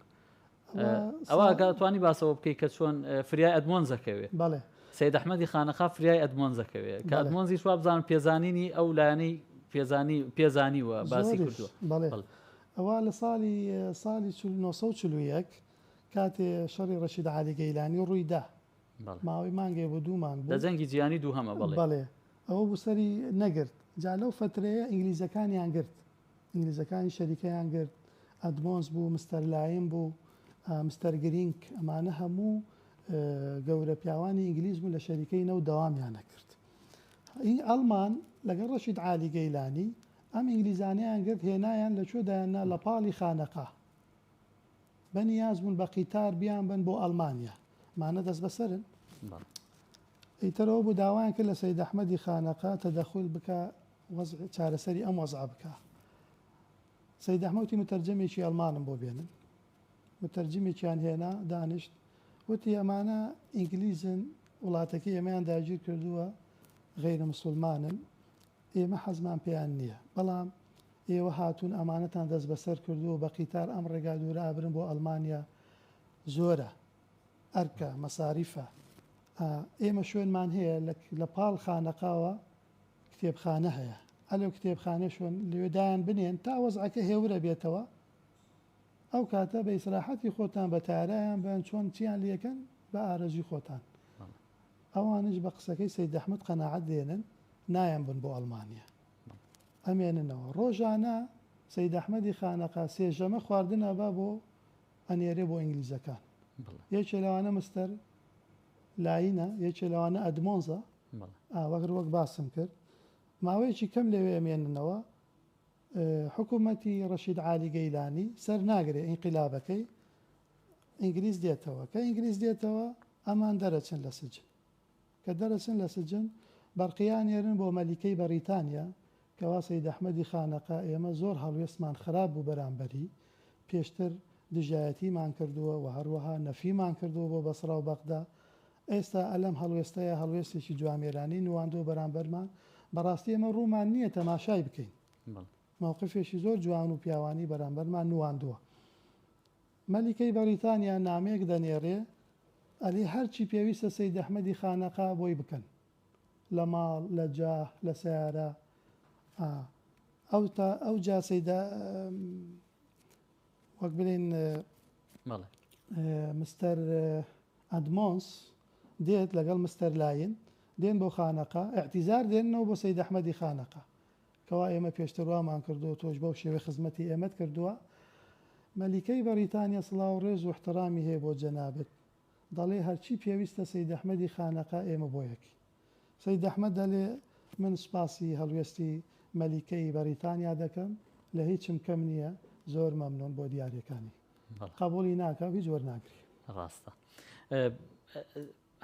ئەوە توانی باسەوە بکەیت کە چۆن فریای ئەدمۆنزەکەوێ سید ئەحمەدی خانەخا فریای ئەدمۆنزەکەوێ کە ئەدمۆنزیش وابزانم پێزانینی ئەو لایەنەی پێزانی پێزانیوە باسی کردووە. ئەوە لە ساڵی ساڵی 1940 کاتێ شەڕی ڕەشید عالی گەیلانی ڕووی دا ماوەی مانگێ بۆ دوو مانگ بوو. لە جەنگی جیهانی دووهەمە بەڵێ. بەڵێ ئەوە بوو سەری نەگرت. جا لەو فەترەیە ئینگلیزەکانیان گرت. ئینگلیزەکانی شەریکەیان گرت. ئەدمۆنز بوو، مستەر لایم بوو، مستەر گرینگ ئەمانە هەموو گەورە پیاوانی ئینگلیز بوون لە شەریکەی نەوت دەوامیان ئەکرد. ئەڵمان لەگەڵ ڕەشید عالی گەیلانی ئەم ئینگلیزانەیان گرت هێنایان لە کوێ دایان نا لە پاڵی خانەقا. بەنیاز بوون بە قیتار بیانبەن بۆ ئەڵمانیا. ئەمانە دەستبەسەرن. ئیتر ئەوە بوو داوایان کرد لە سەید ئەحمەدی خانەقا تەدەخول بکا وەزع چارەسەری ئەم وەزعە بکا. سەید ئەحمەد وتی متەرجەمێکی ئەڵمانم بۆ بێنن. متەرجمێکیان هێنا دانیشت وتی ئەمانە ئینگلیزن وڵاتەکەی ئێمەیان داگیر کردووە غەیرە مسوڵمانن ئێمە حەزمان پێیان نییە بەڵام ئێوە هاتوون ئەمانەتان دەستبەسەر کردووە و بە قیتار ئەم ڕێگا دوورە ئەبرن بۆ ئەڵمانیا زۆرە ئەرکە مەساریفە ئێمە شوێنمان هەیە لە پاڵ خانەقاوە کتێبخانە هەیە ئەلەو کتێبخانە شوێن لەوێ دایان بنێن تا وەزعەکە هێورە بێتەوە ئەو کاتە بە ئیسراحەتی خۆتان بە تارایان بەن چۆن چیان لەکەن بە ئارەزوی خۆتان ئەوانیش بە قسەکەی سەید ئەحمەد قەناعەت دێنن نایان بن بۆ ئەڵمانیا ئەمێننەوە. ڕۆژانە سەید ئەحمەدی خانەقا سێ ژەمە خواردن ئەبا بۆ ئەنێرێ بۆ ئینگلیزەکان. یەکێ لەوانە مستەر لاینە، یەکێ لەوانە ئەدمۆنزە. ئا وەک وەک باسم کرد. ماوەیەکی کەم لەوێ ئەمێننەوە. حکوومەتی ڕەشید عالی گەیلانی سەر ناگرێ ئینقیلابەکەی ئینگلیز دێتەوە. کە ئینگلیز دێتەوە ئەمان دەرەچن لە سجن. کە دەرەچن لە سجن، بەرقیە ئەنێرن بۆ مەلیکەی بەڕیتانیا، کەوا سەید ئەحمەدی خانەقا ئێمە زۆر هەڵوێستمان خراپ بوو بەرامبەری، پێشتر دژایەتیمان کردووە و هەروەها نەفیمان کردووە بۆ بەسڕا و بەغدا، ئێستا ئەلەم هەڵوێستەیە هەڵوێستێکی جوامێرانەی نواندووە بەرامبەرمان، بەڕاستی ئێمە ڕوومان نییە تەماشای بکەین. مەوقفێکی زۆر جوان و پیاوانی بەرامبەرمان نواندووە. مەلیکەی بەڕیتانیا نامەیەک دەنێرێ ئەلێ هەرچی پێویستە سەید ئەحمەدی خانەقا بۆی بکەن. لە ماڵ، لە جاه، لە سەیارە. ئا ئەو تا ئەو جا سەیدە وەک بلێن مستەر ئەدمۆنس دێت لەگەڵ مستەر لاین دێن بۆ خانەقا ئیعتیزار دێننەوە بۆ سەید ئەحمەدی خانەقا کەوا ئێمە پێشتر وامان کردووە تۆش بەو شێوەی خزمەتی ئێمەت کردووە مەلیکەی بەڕیتانیا سڵاو و ڕێز و احترامی هەیە بۆ جەنابت دەڵێ هەرچی پێویستە سەید ئەحمەدی خانەقا ئێمە بۆ یەکین سەید ئەحمەد دەلێ من سوپاسی هەڵوێستی مەلیکەی بەڕیتانیا دەکەم لە هیچم کەم نییە زۆر مەمنون بۆ دیاریەکانی. قبوڵی ناکا و هیچ وەرناگری. ڕاستە.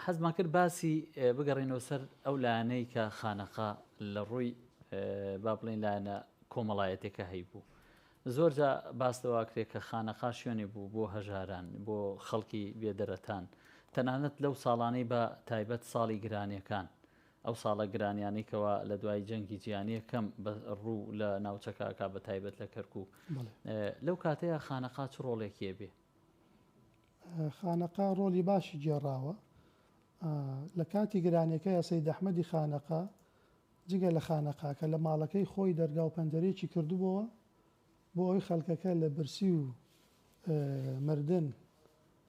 حەزمان کرد باسی بگەڕێینەوە سەر ئەو لایەنەی کە خانەقا لە ڕووی با بڵێین لایەنە کۆمەڵایەتەکە هەیبوو. زۆر جا باس لەوە ئەکرێ کە خانەقا شوێنێ بوو بۆ هەژاران، بۆ خەڵکی بێدەرەتان، تەنانەت لەو ساڵانەی بە تایبەت ساڵی گرانیەکان، ئەو ساڵە گرانیانەی کەوا لە دوای جەنگی جیهانی یەکەم بە ڕوو لە ناوچەکە ئەکا بە تایبەت لە کەرکووک، لەو کاتەیا خانەقا چ ڕۆڵێکی ئەبێ؟ خانەقا ڕۆڵی باشی گێڕاوە. لە کاتی گرانیەکەیا سەید ئەحمەدی خانەقا جگە لە خانەقاکە، لە ماڵەکەی خۆی دەرگا و پەنجەرەیەکی کردبۆوە بۆ ئەوەی خەڵکەکە لە برسی و مردن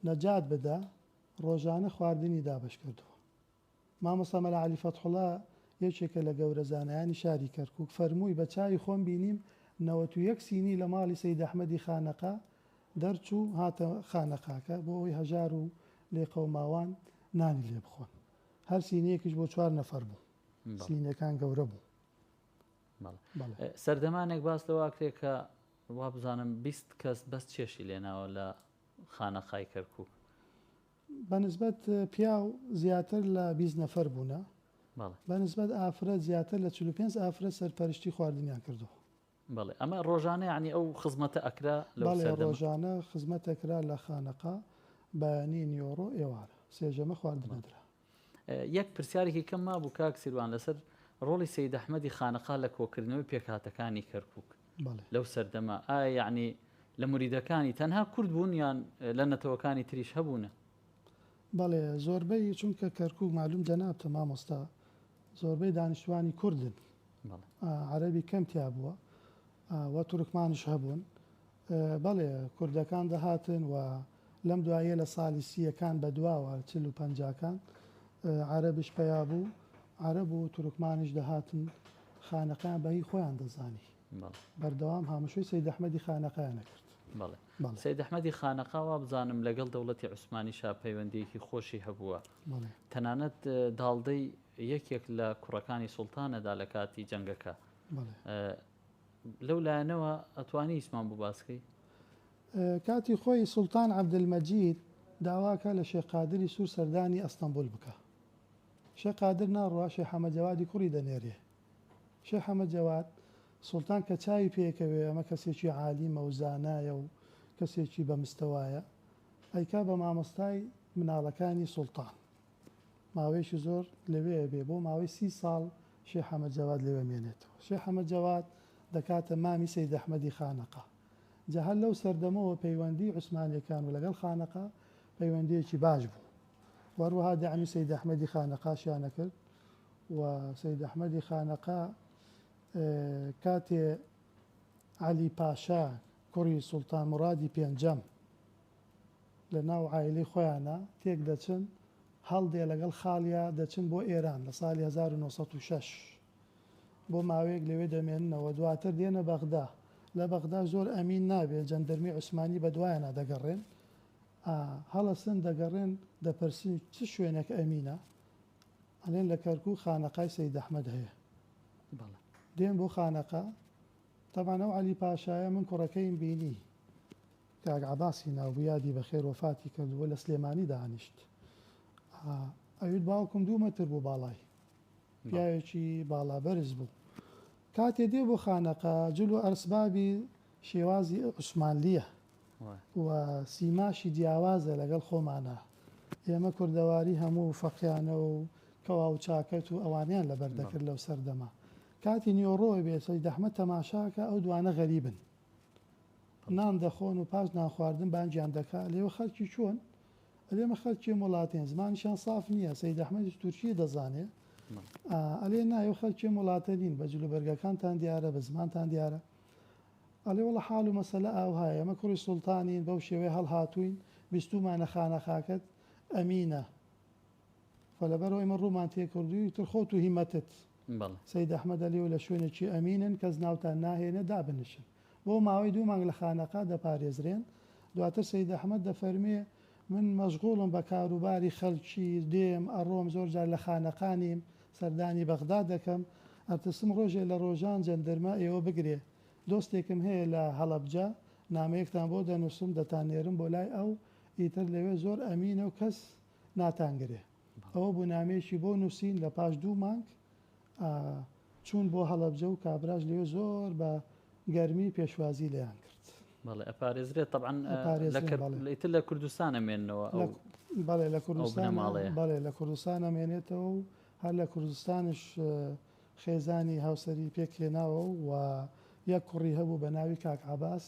نەجات بدا، ڕۆژانە خواردنی دابەش کردووە. مامۆستا مەلا عەلی فەتحوڵا یەکێکە لە گەورە زانایانی شاری کەرکوک، فەرمووی بە چاوی خۆم بینیم 91 سینی لە ماڵی سەید ئەحمەدی خانەقا دەرچوو هاتە خانەقاکە بۆ ئەوەی هەژار و لێقەوماوان نانی لێ بخۆن. هەر سینییەکیش بۆ چوار نەفەر بوو. سینیەکان گەورە بوو. سەردەمانێک باس لەوە ئەکرێ کە وابزانم 20 کەس بەس چێشی لێناوە لە خانەقای کەرکوک. بە نسبەت پیاو زیاتر لە 20 نەفەر بوونە، بە نسبەت ئافرەت زیاتر لە 45 ئافرەت سەرپەرشتی خواردنیان کردووە. بەڵێ ئەمە ڕۆژانە یانی ئەو خزمەتە ئەکرا لەو بەڵێ سەردەمە؟ ڕۆژانە خزمەت ئەکرا لە خانەقا بەیانی نیۆڕۆ ئێوارە سێ ژەمە خواردن ئەدرا. یەک پرسیارێکی کەم مابوو کاک سیروان لەسەر ڕۆڵی سەید ئەحمەدی خانەقا لە کۆکردنەوەی پێکهاتەکانی کەرکوک بەڵێ. لەو سەردەمە ئایا یەعنی لە موریدەکانی تەنها کورد بوون یان لە نەتەوەکانی تریش هەبوونە؟ بەڵێ زۆربەی چونکە کەرکوک مالوم جەنابتە مامۆستا زۆربەی دانیشتوانی کوردن عەرەبی کەم تیا بووە و تورکمانیش هەبوون. بەڵێ کوردەکان دەهاتن و لەم دواییە لە ساڵی سییەکان بەدواوە 40 و پەنجاکان عەرەبیش پەیا بوو، عەرەب و تورکمانیش دەهاتن خانەقایان بە هی خۆیان دەزانی. بەردەوام هامشۆی سەید ئەحمەدی خانەقایان ئەکرد. بەڵێ. سەید ئەحمەدی خانەقا وابزانم لەگەڵ دەوڵەتی عوسمانیشا پەیوەندییەکی خۆشی هەبووە. تەنانەت داڵدەی یەکێک لە کوڕەکانی سوڵتانەدا لە کاتی جەنگەکە. لەو لایەنەوە ئەتوانی هیچمان بۆ باس کەی؟ کاتی خۆی سوڵتان عەبدولمەجید داواکا لە شێخ قادری سوور سەردانی ئەستەنبول بکا. شێخ قادر ناڕوا، شێخ حەمە جەوادی کوڕی دەنێرێ. شێخ حەمە جەواد، سوڵتان کە چاوی پێکەوێ ئەمە کەسێکی عالیمە و زانایە و کەسێکی بە مستەوایە، ئەیکا بە مامۆستای مناڵەکانی سوڵتان. ماوەیەکی زۆر لەوێ ئەبێ، بۆ ماوەی سی ساڵ شێخ حەمە جەواد لەوێ مێنێتەوە. شێخ حەمە جەواد دەکاتە مامی سەید ئەحمەدی خانەقا. جا هەر لەو سەردەمەوە پەیوەندیی عوسمانییەکان و لەگەڵ خانەقا پەیوەندییەکی باش بوو و هەروەها دەعمی سەید ئەحمەدی خانەقاشیان ئەکرد و سەید ئەحمەدی خانەقا کاتێ عەلی پاشا کوڕی سوڵتان مورادی پێنجەم لە ناو عایلەی خۆیانا تێک دەچن، هەڵدێ لەگەڵ خاڵیا دەچن بۆ ئێران لە ساڵی 1906 بۆ ماوەیەک لەوێ دەمێننەوە، دواتر دێنە بەغدا، لە بەغداش زۆر ئەمین نابێ، جەندرمەی عوسمانی بە دوایانا دەگەڕێن، ئا هەڵەسن دەگەڕێن دەپرسن چ شوێنێک ئەمینە؟ ئەڵێن لە کەرکووک خانەقای سەید ئەحمەد هەیە. بەڵێ. دێن بۆ خانەقا، تەبعەن ئەو عەلی پاشایە من کوڕەکەیم بینی، کاک عەباسی ناوبوو یادی بەخێر وەفاتی کردبوو لە سلێمانی دانیشت ئەویت باوکم دوو مەتر بوو باڵای پیاوێکی باڵا بەرز بوو کاتێ دێ بۆ خانەقا جل و ئەرسبابی شێوازی عوسمانلیە و سیماشی جیاوازە لەگەڵ خۆمانە. ئێمە کوردەواری هەموو فەقیانە و کەوا و چاکەت و ئەوانەیان لەبەر دەکرد لەو سەردەمە. کاتی نیوەڕۆ بێ سەید ئەحمەد تەماشاکە ئەو دوانە غەریبن. نان دەخۆن و پاش نان خواردن بانگیان دەکا ئەلێ خەلکی چۆن؟ ئەلێ ئێمە خەلکی ئەم وڵاتەین زمانیشیان ساف نییە سەید ئەحمەدیش تورکی دەزانێ ئەلێ نا ئێوە خەلکی ئەم وڵاتە نین بە جلوبەرگەکانتان دیارە بە زمانتان دیارە ئەلێ وەڵا حال و مەسەلە ئاوهایە ئێمە کوڕی سوڵتانین بەو شێوەیە هەڵهاتووین بیستوومانە خانەقاکەت ئەمینە خۆ لەبەرئەوە ئێمە ڕوومان تێکردووی ئیتر خۆت و هیمەتت. بەڵێ. سەید ئەحمەد ئەلێ و لە شوێنێکی ئەمینن کەس ناوتان ناهێنێ دابنیشن. بۆ ماوەی دوو مانگ لە خانەقا دەپارێزرێن. دواتر سەید ئەحمەد دەفەرموێ من مەشغوڵم بە کاروباری خەلکی، دێم ئەڕۆم زۆر جار لە خانەقا نیم، سەردانی بەغدا دەکەم، ئەترسم ڕۆژێ لە ڕۆژان جەندرمە ئێوە بگرێ. دۆستێکم هەیە لە هەڵەبجە، نامەیەکتان بۆ دەنووسم دەتاننێرم بۆ لای ئەو، ئیتر لەوێ زۆر ئەمینە و کەس ناتانگرێ. ئەوە بوو نامەیەکی بۆ نووسین لە پاش دوو مانگ چوون بۆ هەڵەبجە و کابراش لەوێ زۆر بە گەرمی پێشوازی لێیان کرد. بەڵێ ئەپارێزرێت تەبعەن ئەپارێزرێن بەڵێ. ئیتر لە کوردستان ئەمێننەوە ئەو بەڵێ لە کوردستان بنەماڵەیە. بەڵێ لە کوردستان ئەمێنێتەوە و هەر لە کوردستانیش خێزانی هاوسەری پێک هێناوە و یەک کوڕی هەبوو بە ناوی کاک عەباس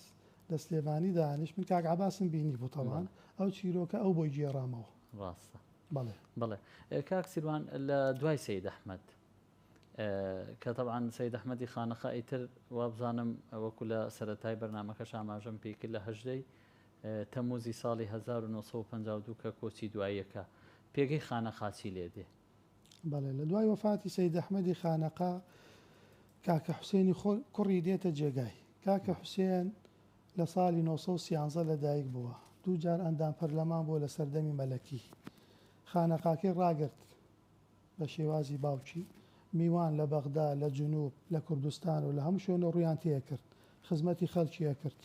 لە سلێمانی دانیشت من کاک عەباسم بینی بوو تەبعەن ئەو چیرۆکە ئەو بۆی گێڕامەوە. ڕاستە. بەڵێ. بەڵێ کاک سیروان لە دوای سەید ئەحمەد کە تەبعەن سەید ئەحمەدی خانەقا ئیتر وابزانم وەکو لە سەرەتای بەرنامەکەش ئاماژەم پێی کرد لە هەژدەی تەموزی ساڵی 1952 کە کۆچی دواییەکە پێگەی خانەقا چی لێ دێ؟ بەڵێ لە دوای وەفاتی سەید ئەحمەدی خانەقا کاکە حوسێنی کوڕی دێتە جێگای. کاکە حوسێن لە ساڵی 913 لە دایک بووە. دوو جار ئەندام پەرلەمان بووە لە سەردەمی مەلەکی. خانەقاکەی ڕاگرت بە شێوازی باوکی. میوان لە بەغدا، لە جنوب، لە کوردستان و لە هەموو شوێنە ڕوویان تێ ئەکرد. خزمەتی خەلکی ئەکرد.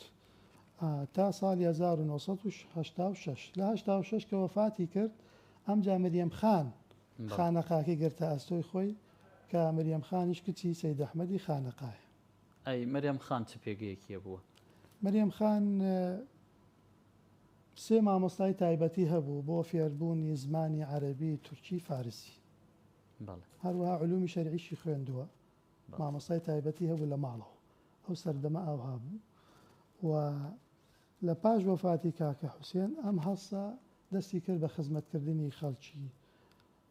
تا ساڵی 1986. لە 86 کە وەفاتی کرد، ئەمجا مریەم خان خانەقاکەی گرتە ئەستۆی خۆی کە مریەم خانیش کچی سەید ئەحمەدی خانەقایە. ئەی مریەم خان چ پێگەیەکی هەبووە؟ مریەم خان سێ مامۆستای تایبەتی هەبوو بۆ فێربوونی زمانی عەرەبی، تورکی، فارسی. هەروەها علومی شەرعیشی خوێندووە. مامۆستای تایبەتی هەبوو لە ماڵەوە. ئەو سەردەمە ئاوها بوو و لە پاش وەفاتی کاکە حوسێن ئەم هەڵسا دەستی کرد بە خزمەتکردنی خەڵکی،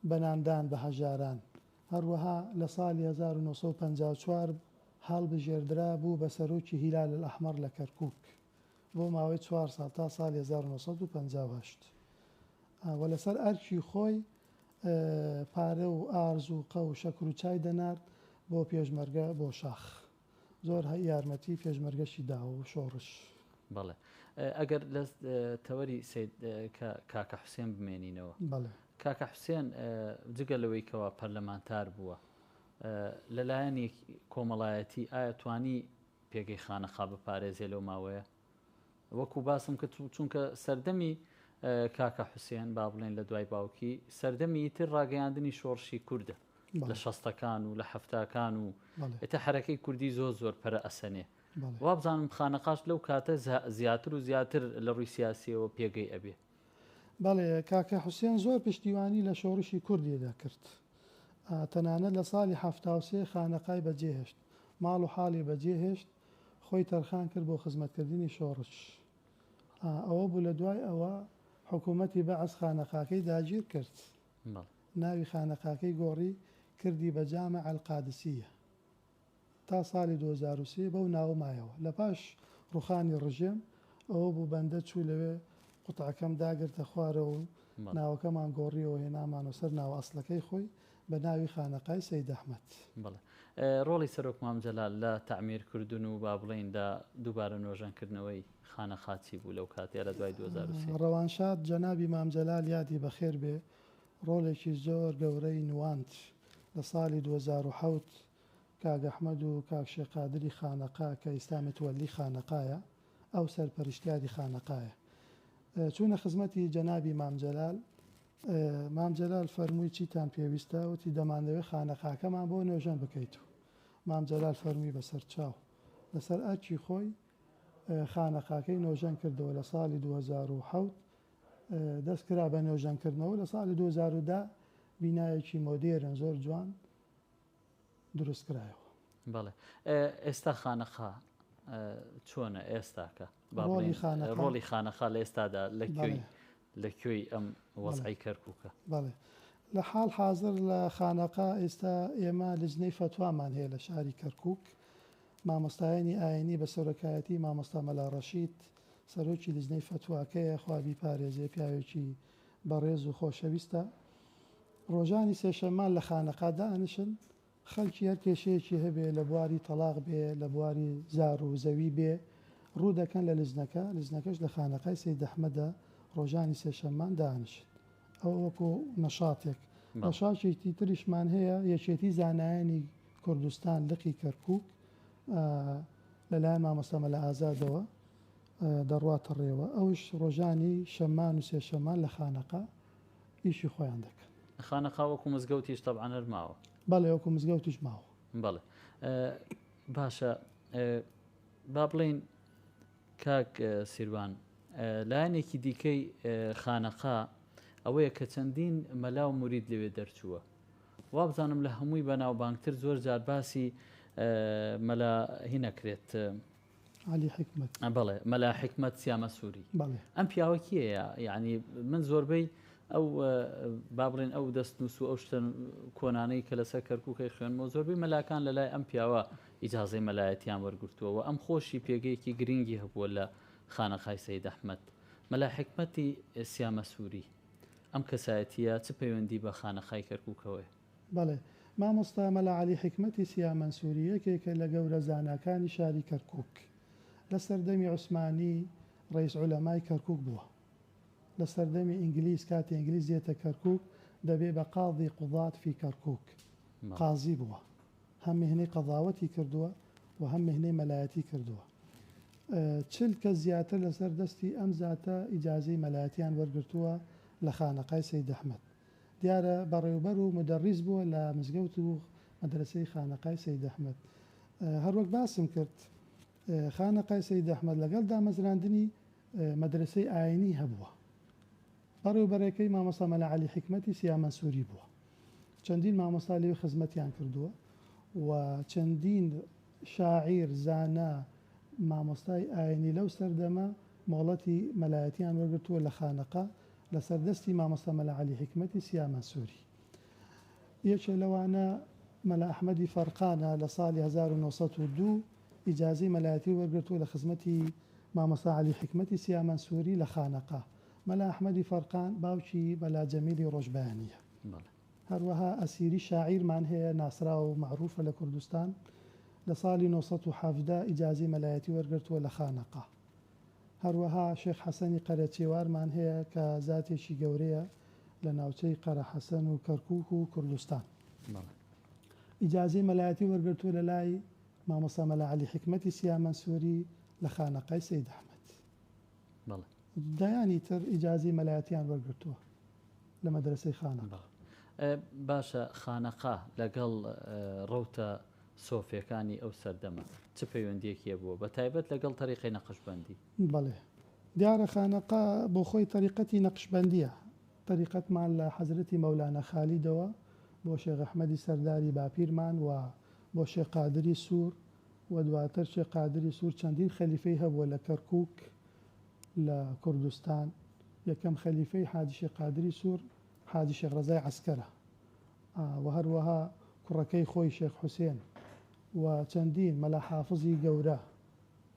بە ناندان بە هەژاران. هەروەها لە ساڵی 1954 هەڵبژێردرا بوو بە سەرۆکی هیلال الاحمر لە کەرکووک بۆ ماوەی چوار ساڵ تا ساڵی 1958 و لەسەر ئەرکی خۆی پارە و ئارزوقە و شەکر و چای دەنارد بۆ پێشمەرگە بۆ شاخ. زۆر یارمەتی پێشمەرگەشی داوە و شۆڕش. بەڵێ ئەگەر لە تەوەری سید کاکە حوسێن بمێنینەوە. بەڵێ. کاکە حوسێن جگە لەوەی کەوا پەرلەمانتار بووە لەلایەنی کۆمەڵایەتی ئایا توانی پێگەی خانەقا بپارێزێ لەو ماوەیە؟ وەکو باسم کرد چونکە سەردەمی کاکە حوسێن با بڵێن لە دوای باوکی سەردەمی ئیتر ڕاگەیاندنی شۆڕشی کوردە لە شەستەکان و لە حەفتاکان و ئێتە حەرەکەی کوردی زۆر زۆر پەرە ئەسەنێ وابزانم خانەقاش لەو کاتە زیاتر و زیاتر لە ڕووی سیاسیەوە پێگەی ئەبێ. بەڵێ کاکە حوسێن زۆر پشتیوانی لە شۆڕشی کوردی دەکرد تەنانەت لە ساڵی 73 خانەقای بەجێهێشت ماڵ و حاڵی بەجێهێشت خۆی تەرخان کرد بۆ خزمەتکردنی شۆڕش. ئەوە بوو لە دوای ئەوە حکوومەتی بەعس خانەقاکەی داگیر کرد. ناوی خانەقاکەی گۆڕی کردی بە جامع القادسیە. تا ساڵی 2003 بەو ناوە مایەوە. لە پاش ڕوخانی ڕژێم ئەوە بوو بەندە چوو لەوێ قوتعەکەم داگرتە خوارەوە و ناوەکەمان گۆڕیەوە هێنامانەوە سەر ناوە ئەسڵەکەی خۆی بە ناوی خانەقای سەید ئەحمەد. بەڵێ. ڕۆڵی سەرۆک مام جەلال لە تەعمیر کردن و با بڵێین لە دووبارە نۆژەن کردنەوەی خانەقا چی بوو لەو کاتەیا لە دوای 2003؟ ڕەوانشاد جەنابی مام جەلال یادی بەخێر بێ ڕۆڵێکی زۆر گەورەی نواند لە ساڵی 2007 کاک ئەحمەد و کاک شێخ قادری خانەقا کە ئیستا متوەلی خانەقایە ئەو سەرپەرشتیاری خانەقایە چوونە خزمەتی جەنابی مام جەلال مام جەلال فەرمووی چیتان پێویستە؟ وتی دەمانەوێت خانەقاکەمان بۆ نۆژەن بکەیت و مام جەلال فەرمووی بەسەر چاو. لەسەر ئەرکی خۆی خانەقاکەی نۆژەن کردەوە لە ساڵی 2007. دەست کرا بە نۆژەنکردنەوە لە ساڵی 2010 بینایەکی مۆدێرن زۆر جوان دروست کرایەوە. بەڵێ ئێستا خانەقا چۆنە ئێستاکە؟ ڕۆڵی خانەقا لە ئێستادا لە کوێی لە کوێی ئەم وەزعی کەرکووکە؟ بەڵێ لە حاڵ حازر لە خانەقا ئێستا ئێمە لجنەی فەتوامان هەیە لە شاری کەرکووک مامۆستایانی ئاینی بە سەرۆکایەتی مامۆستا مەلا ڕەشید سەرۆکی لجنەی فەتواکەیە خوا بیپارێزێ پیاوێکی بەڕێز و خۆشەویستە ڕۆژانی سێشەممان لە خانەقا دائەنیشن، خەلکی هەر کێشەیەکی هەبێ لە بواری تەڵاق بێ، لە بواری زار و زەوی بێ، ڕوو دەکەن لە لجنەکە، لجنەکەش لە خانەقای سەید ئەحمەدە ڕۆژانی سێشەممان دائەنیشن. ئەوە وەکوو نەشاتێک. نەشاتێکی تریشمان هەیە، یەکێتی زانایانی کوردستان لقی کەرکووک لەلایەن مامۆستا مەلا ئازادەوە دەڕواتە ڕێوە، ئەوش ڕۆژانی شەممان و سێشەممان لە خانەقا ئیشی خۆیان دەکەن. خانەقا وەکو مزگەوتیش تەبعەن هەر ماوە. بەڵێ وەکو مزگەوتیش ماوە. بەڵێ باشە با بڵێین کاک سیروان لایەنێکی دیکەی خانەقا ئەوەیە کە چەندین مەلا و مورید لەوێ دەرچووە وابزانم لە هەمووی بەناوبانگتر زۆر جار باسی مەلا هی نەکرێت عەلی حیکمەت. بەڵێ مەلا حیکمەت سیامەسووری. بەڵێ. ئەم پیاوە کێیە؟ یەعنی من زۆربەی ئەو با بڵێن ئەو دەستنووس و ئەو شتە کۆنانەی کە لەسەر کەرکووکەی خوێنمەوە زۆربەی مەلاکان لە لای ئەم پیاوە ئیجازەی مەلایەتیان وەرگرتووە و ئەم خۆشی پێگەیەکی گرنگی هەبووە لە خانەقای سەید ئەحمەد. مەلا حیکمەتی سیامەسووری ئەم کەسایەتییە چ پەیوەندی بە خانەقای کەرکووکەوەیە؟ بەڵێ. مامۆستا مەلا عەلی حیکمەتی سیا مەنسوری یەکێکە لە گەورە زاناکانی شاری کەرکوک. لە سەردەمی عوسمانی ڕەئیس عولەمای کەرکوک بووە. لە سەردەمی ئینگلیز کاتێ ئینگلیز دێتە کەرکوک دەبێ بە قاضی قوضات فی کەرکوک. قازی بووە. هەم میهنەی قەزاوەتی کردووە و هەم میهنەی مەلایەتی کردووە. 40 کەس زیاتر لەسەر دەستی ئەم زاتە ئیجازەی مەلایەتیان وەرگرتووە لە خانەقای سەید ئەحمەد. دیارە بەڕێوبەر و مودەڕیس بووە لە مزگەوت و مەدرەسەی خانەقای سەید ئەحمەد. هەروەک باسم کرد خانەقای سەید ئەحمەد لەگەڵ دامەزراندنی مەدرەسەی ئاینی هەبووە. بەڕێوبەرەکەی مامۆستا مەلا عەلی حیکمەتی سیامەنسووری بووە. چەندین مامۆستا لەوێ خزمەتیان کردووە و چەندین شاعیر، زانا، مامۆستای ئاینی لەو سەردەمە مۆڵەتی مەلایەتیان وەرگرتووە لە خانەقا لەسەر دەستی مامۆستا مەلا عەلی حیکمەتی سیامەنسووری. یەکێ لەوانە مەلا ئەحمەدی فەرقانە لە ساڵی 1902 ئیجازەی مەلایەتی وەرگرتووە لە خزمەتی مامۆستا عەلی حیکمەتی سیامەنسووری لە خانەقا. مەلا ئەحمەدی فەرقان باوکی مەلا جەمیلی ڕۆژبەیانییە. هەروەها ئەسیری شاعیرمان هەیە ناسراو و مەعروفە لە کوردستان لە ساڵی 917 ئیجازەی مەلایەتی وەرگرتووە لە خانەقا. هەروەها شێخ حەسەنی قەرەچێوارمان هەیە کە زاتێکی گەورەیە لە ناوچەی قەرەحەسەن و کەرکووک و کوردستان. ئیجازەی مەلایەتی وەرگرتووە لە لای مامۆستا مەلا عەلی حیکمەتی سیامەنسووری لە خانەقای سەید ئەحمەد. دەیانی تر ئیجازەی مەلایەتیان وەرگرتووە لە مەدرەسەی خانەقا. باشە خانەقا لەگەڵ ڕەوتە سۆفیەکانی ئەو سەردەمە چ پەیوەندیەکی هەبووە بە تایبەت لەگەڵ تەریقەی نەقشبەندی؟ بەڵێ دیارە خانەقا بۆ خۆی تەریقەتی نەقشبەندیە، تەریقەتمان لە حەزرەتی مەولانا خالیدەوە بۆ شێخ ئەحمەدی سەرداری باپیرمان و بۆ شێخ قادری سوور و دواتر شێخ قادری سوور چەندین خەلیفەی هەبووە لە کەرکووک لە کوردستان یەکەم خەلیفەی حاجی شێخ قادری سوور حاجی شێخ ڕەزای عەسکەرە و هەروەها کوڕەکەی خۆی شێخ حوسێن و چەندین مەلا حافزی گەورە،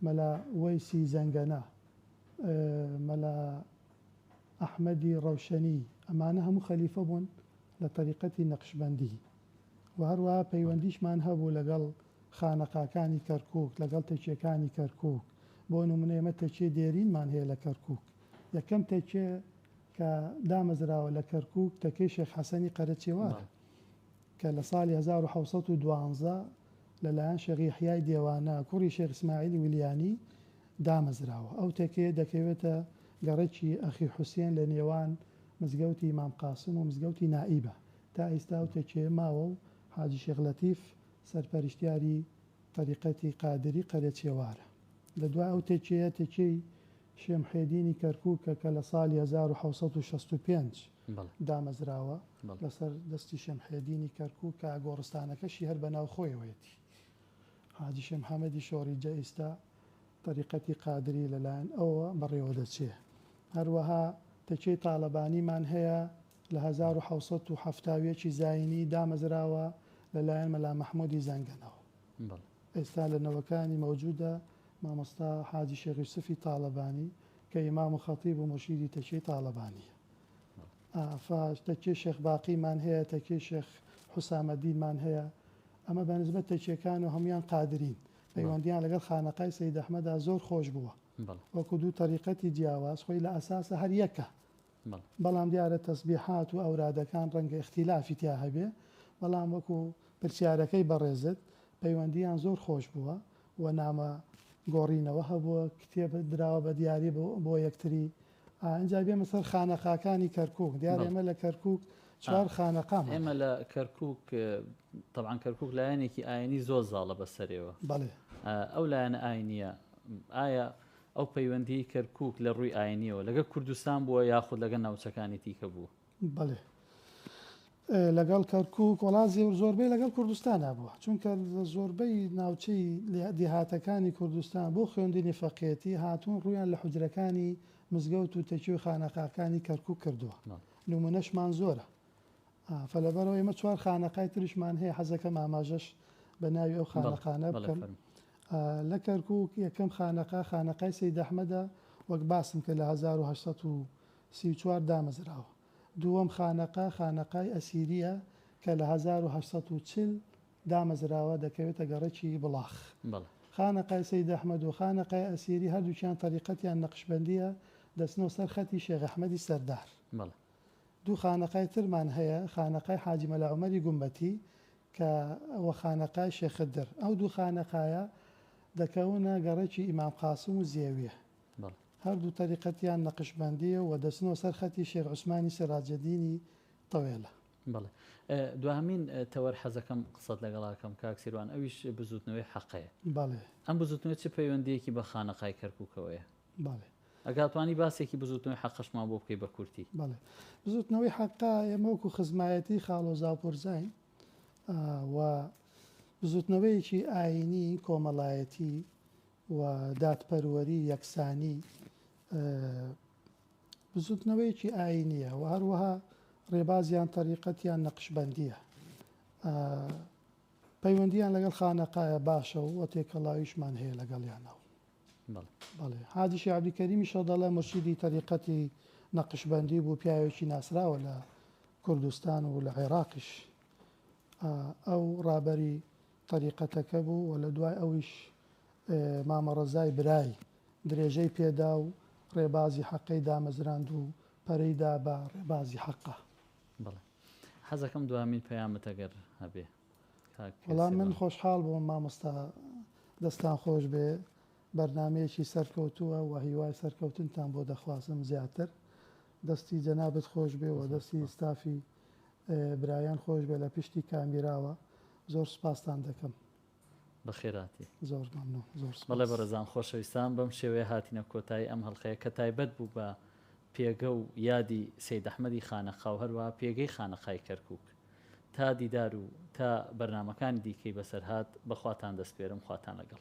مەلا وەیسی زەنگەنە، مەلا ئەحمەدی ڕەوشەنی، ئەمانە هەموو خەلیفە بوون لە تەریقەتی نەقشبەندی و هەروەها پەیوەندیشمان هەبوو لەگەڵ خانەقاکانی کەرکووک، لەگەڵ تەکیەکانی کەرکووک، بۆ نموونە ئێمە تەکیەی دێرینمان هەیە لە کەرکووک، یەکەم تەکیە کە دامەزراوە لە کەرکووک تەکەی شێخ حەسەنی قەرەچێوارە کە لە ساڵی 1712 لەلایەن شێخ یەحیای دێوانە کوڕی شێخ ئیسماعیلی ولیانی دامەزراوە. ئەو تەکەیە دەکەوێتە گەڕەکی ئەخی حوسێن لە نێوان مزگەوتی مام قاسم و مزگەوتی نائیبە. تا ئیستا ئەو تەکیەیە ماوە و حاجی شێخ لەتیف سەرپەرشتیاری تەریقەتی قادری قەرەچێوارە. لە دوای ئەو تەکیەیە تەکیەی. شێ محێدینی کەرکووکە کە لە ساڵی 1765 دامەزراوە لەسەر دەستی شێ محێدینی کەرکووک کە گۆڕستانەکەشی هەر بەناو خۆیەوەیەتی. حاجی شێ محەمەدی شۆڕیجە ئیستا تەریقەتی قادری لەلایەن ئەوەوە بەڕێوە دەچێ. هەروەها تەکیەی تاڵەبانیمان هەیە لە 1771 ی زایینی دامەزراوە لەلایەن مەلا مەحموودی زەنگەنەوە. ئێستا لە نەوەکانی مەوجودە مامۆستا حاجی شێخ یوسفی تاڵەبانی کە ئیمام و خەتیب و مورشیدی تەکیەی تاڵەبانیە. فاش تەکیەی شێخ باقیمان هەیە، تەکیەی شێخ حوسامەدینمان هەیە. ئەمە بە نسبەت تەکیەکان و هەموویان قادرین. پەیوەندیان لەگەڵ خانەقای سەید ئەحمەدا زۆر خۆش بووە. وەکو دوو تەریقەتی جیاواز خۆی لە ئەساسا هەر یەکە. بەڵام دیارە تەسبیحات و ئەورادەکان ڕەنگە ئیختیلافی تیا هەبێ، بەڵام وەکو پرسیارەکەی بەڕێزت پەیوەندییان زۆر خۆش بووە و نامە گۆڕینەوە هەبووە، کتێب دراوە بە دیاری بۆ یەکتری. ئینجا بێمە سەر خانەقاکانی کەرکووک، دیارە ئێمە لە کەرکووک چوار خانەقامان ئێمە لە کەرکووک تەبعەن کەرکووک لایەنێکی ئاینی زۆر زاڵە بەسەرێوە. بەڵێ. ئەو لایەنە ئاینییە ئایا ئەو پەیوەندیی کەرکووک لە ڕووی ئاینییەوە لەگەڵ کوردستان بووە یاخود لەگەڵ ناوچەکانی تیکە بووە؟ بەڵێ لەگەڵ کەرکووک وەڵا زۆربەی لەگەڵ کوردستانا بووە چونکە لە زۆربەی ناوچەی دێهاتەکانی کوردستان بۆ خوێندنی فەقێتی هاتوون ڕوویان لە حوجرەکانی مزگەوت و تەکیە و خانەقاکانی کەرکووک کردووە نموونەشمان زۆرە فەلەبەرەوە ئێمە چوار خانەقای تریشمان هەیە حەزەکەم ئاماژەش بە ناوی ئەو خانەقانە بکەم لە کەرکووک یەکەم خانەقا خانەقای سەید ئەحمەدە وەک باسم کرد لە 1834 دامەزراوە. دووەم خانەقا خانەقای ئەسیرییە کە لە 1840 دامەزراوە دەکەوێتە گەڕەکی بڵاخ. خانەقای سەید ئەحمەد و خانەقای ئەسیری هەردووکیان تەریقەتیان نەقشبەندییە دەچنەوە سەر خەتی شێخ ئەحمەدی سەردار. دوو خانەقای ترمان هەیە، خانەقای حاجی مەلا عومەری گومبەتی کە و خانەقای شێخ خدر. ئەو دوو خانەقایە دەکەونە گەڕەکی ئیمام قاسم و زێویە. هەردوو تەریقەتیان نەقشبەندییە و دەچنەوە سەر خەتی شێخ عوسمانی سەراجەدینی تەوێلە. بەڵێ. دواهەمین تەوەر حەزەکەم قسەت لەگەڵا کەم کاک سیروان ئەویش بزووتنەوەی حەقەیە. بەڵێ. ئەم بزووتنەوە چ پەیوەندییەکی بە خانەقای کەرکووکەوەیە؟ بەڵێ. ئەگەر توانی باسێکی بزوتنەوەی حەقەشمان بۆ بکەی بە کورتی. بەڵێ بزوتنەوەی حەقە ئێمە وەکو خزمایەتی خاڵۆزا و پورزاین و بزوتنەوەیەکی ئایینی کۆمەڵایەتی و دادپەروەری یەکسانی بزوتنەوەیەکی ئایینیە و هەروەها ڕێبازیان تەریقەتیان نەقشبەندیە پەیوەندیان لەگەڵ خانەقایە باشە و تێکەڵاویشمان هەیە لەگەڵیانەوە. بەڵێ حاجی شێخ عەبدولکەریمی شەدەڵە مورشیدی تەریقەتی نەقشبەندی بوو، پیاوێکی ناسراوە لە کوردستان و لە عێراقیش. ئەو ڕابەری تەریقەتەکە بوو و لە دوای ئەویش مامە ڕەزای برای درێژەی پێدا و ڕێبازی حەقەی دامەزراند و پەرەی دا بە ڕێبازی حەقە. بەڵێ حەزەکەم دوامین پەیامت ئەگەر هەبێ. وەڵا من خۆشحاڵ بووم مامۆستا دەستان خۆش بێ بەرنامەیەکی سەرکەوتووە و هیوای سەرکەوتنتان بۆ دەخوازم زیاتر دەستی جەنابت خۆش بێ و دەستی ستافی برایان خۆش بێ لە پشتی کامیراوە زۆر سوپاستان دەکەم. بەخێرهاتی. زۆر مەمنون زۆر سوپاس. بەڵێ بەڕێزان خۆشەویستان بەم شێوەیە هاتینە کۆتایی ئەم هەڵقەیە کە تایبەت بوو بە پێگە و یادی سەید ئەحمەدی خانەقا و هەروەها پێگەی خانەقای کەرکووک. تا دیدار و تا بەرنامەکانی دیکەی بەسەرهات بە خواتان دەسپێرم خواتان لەگەڵ.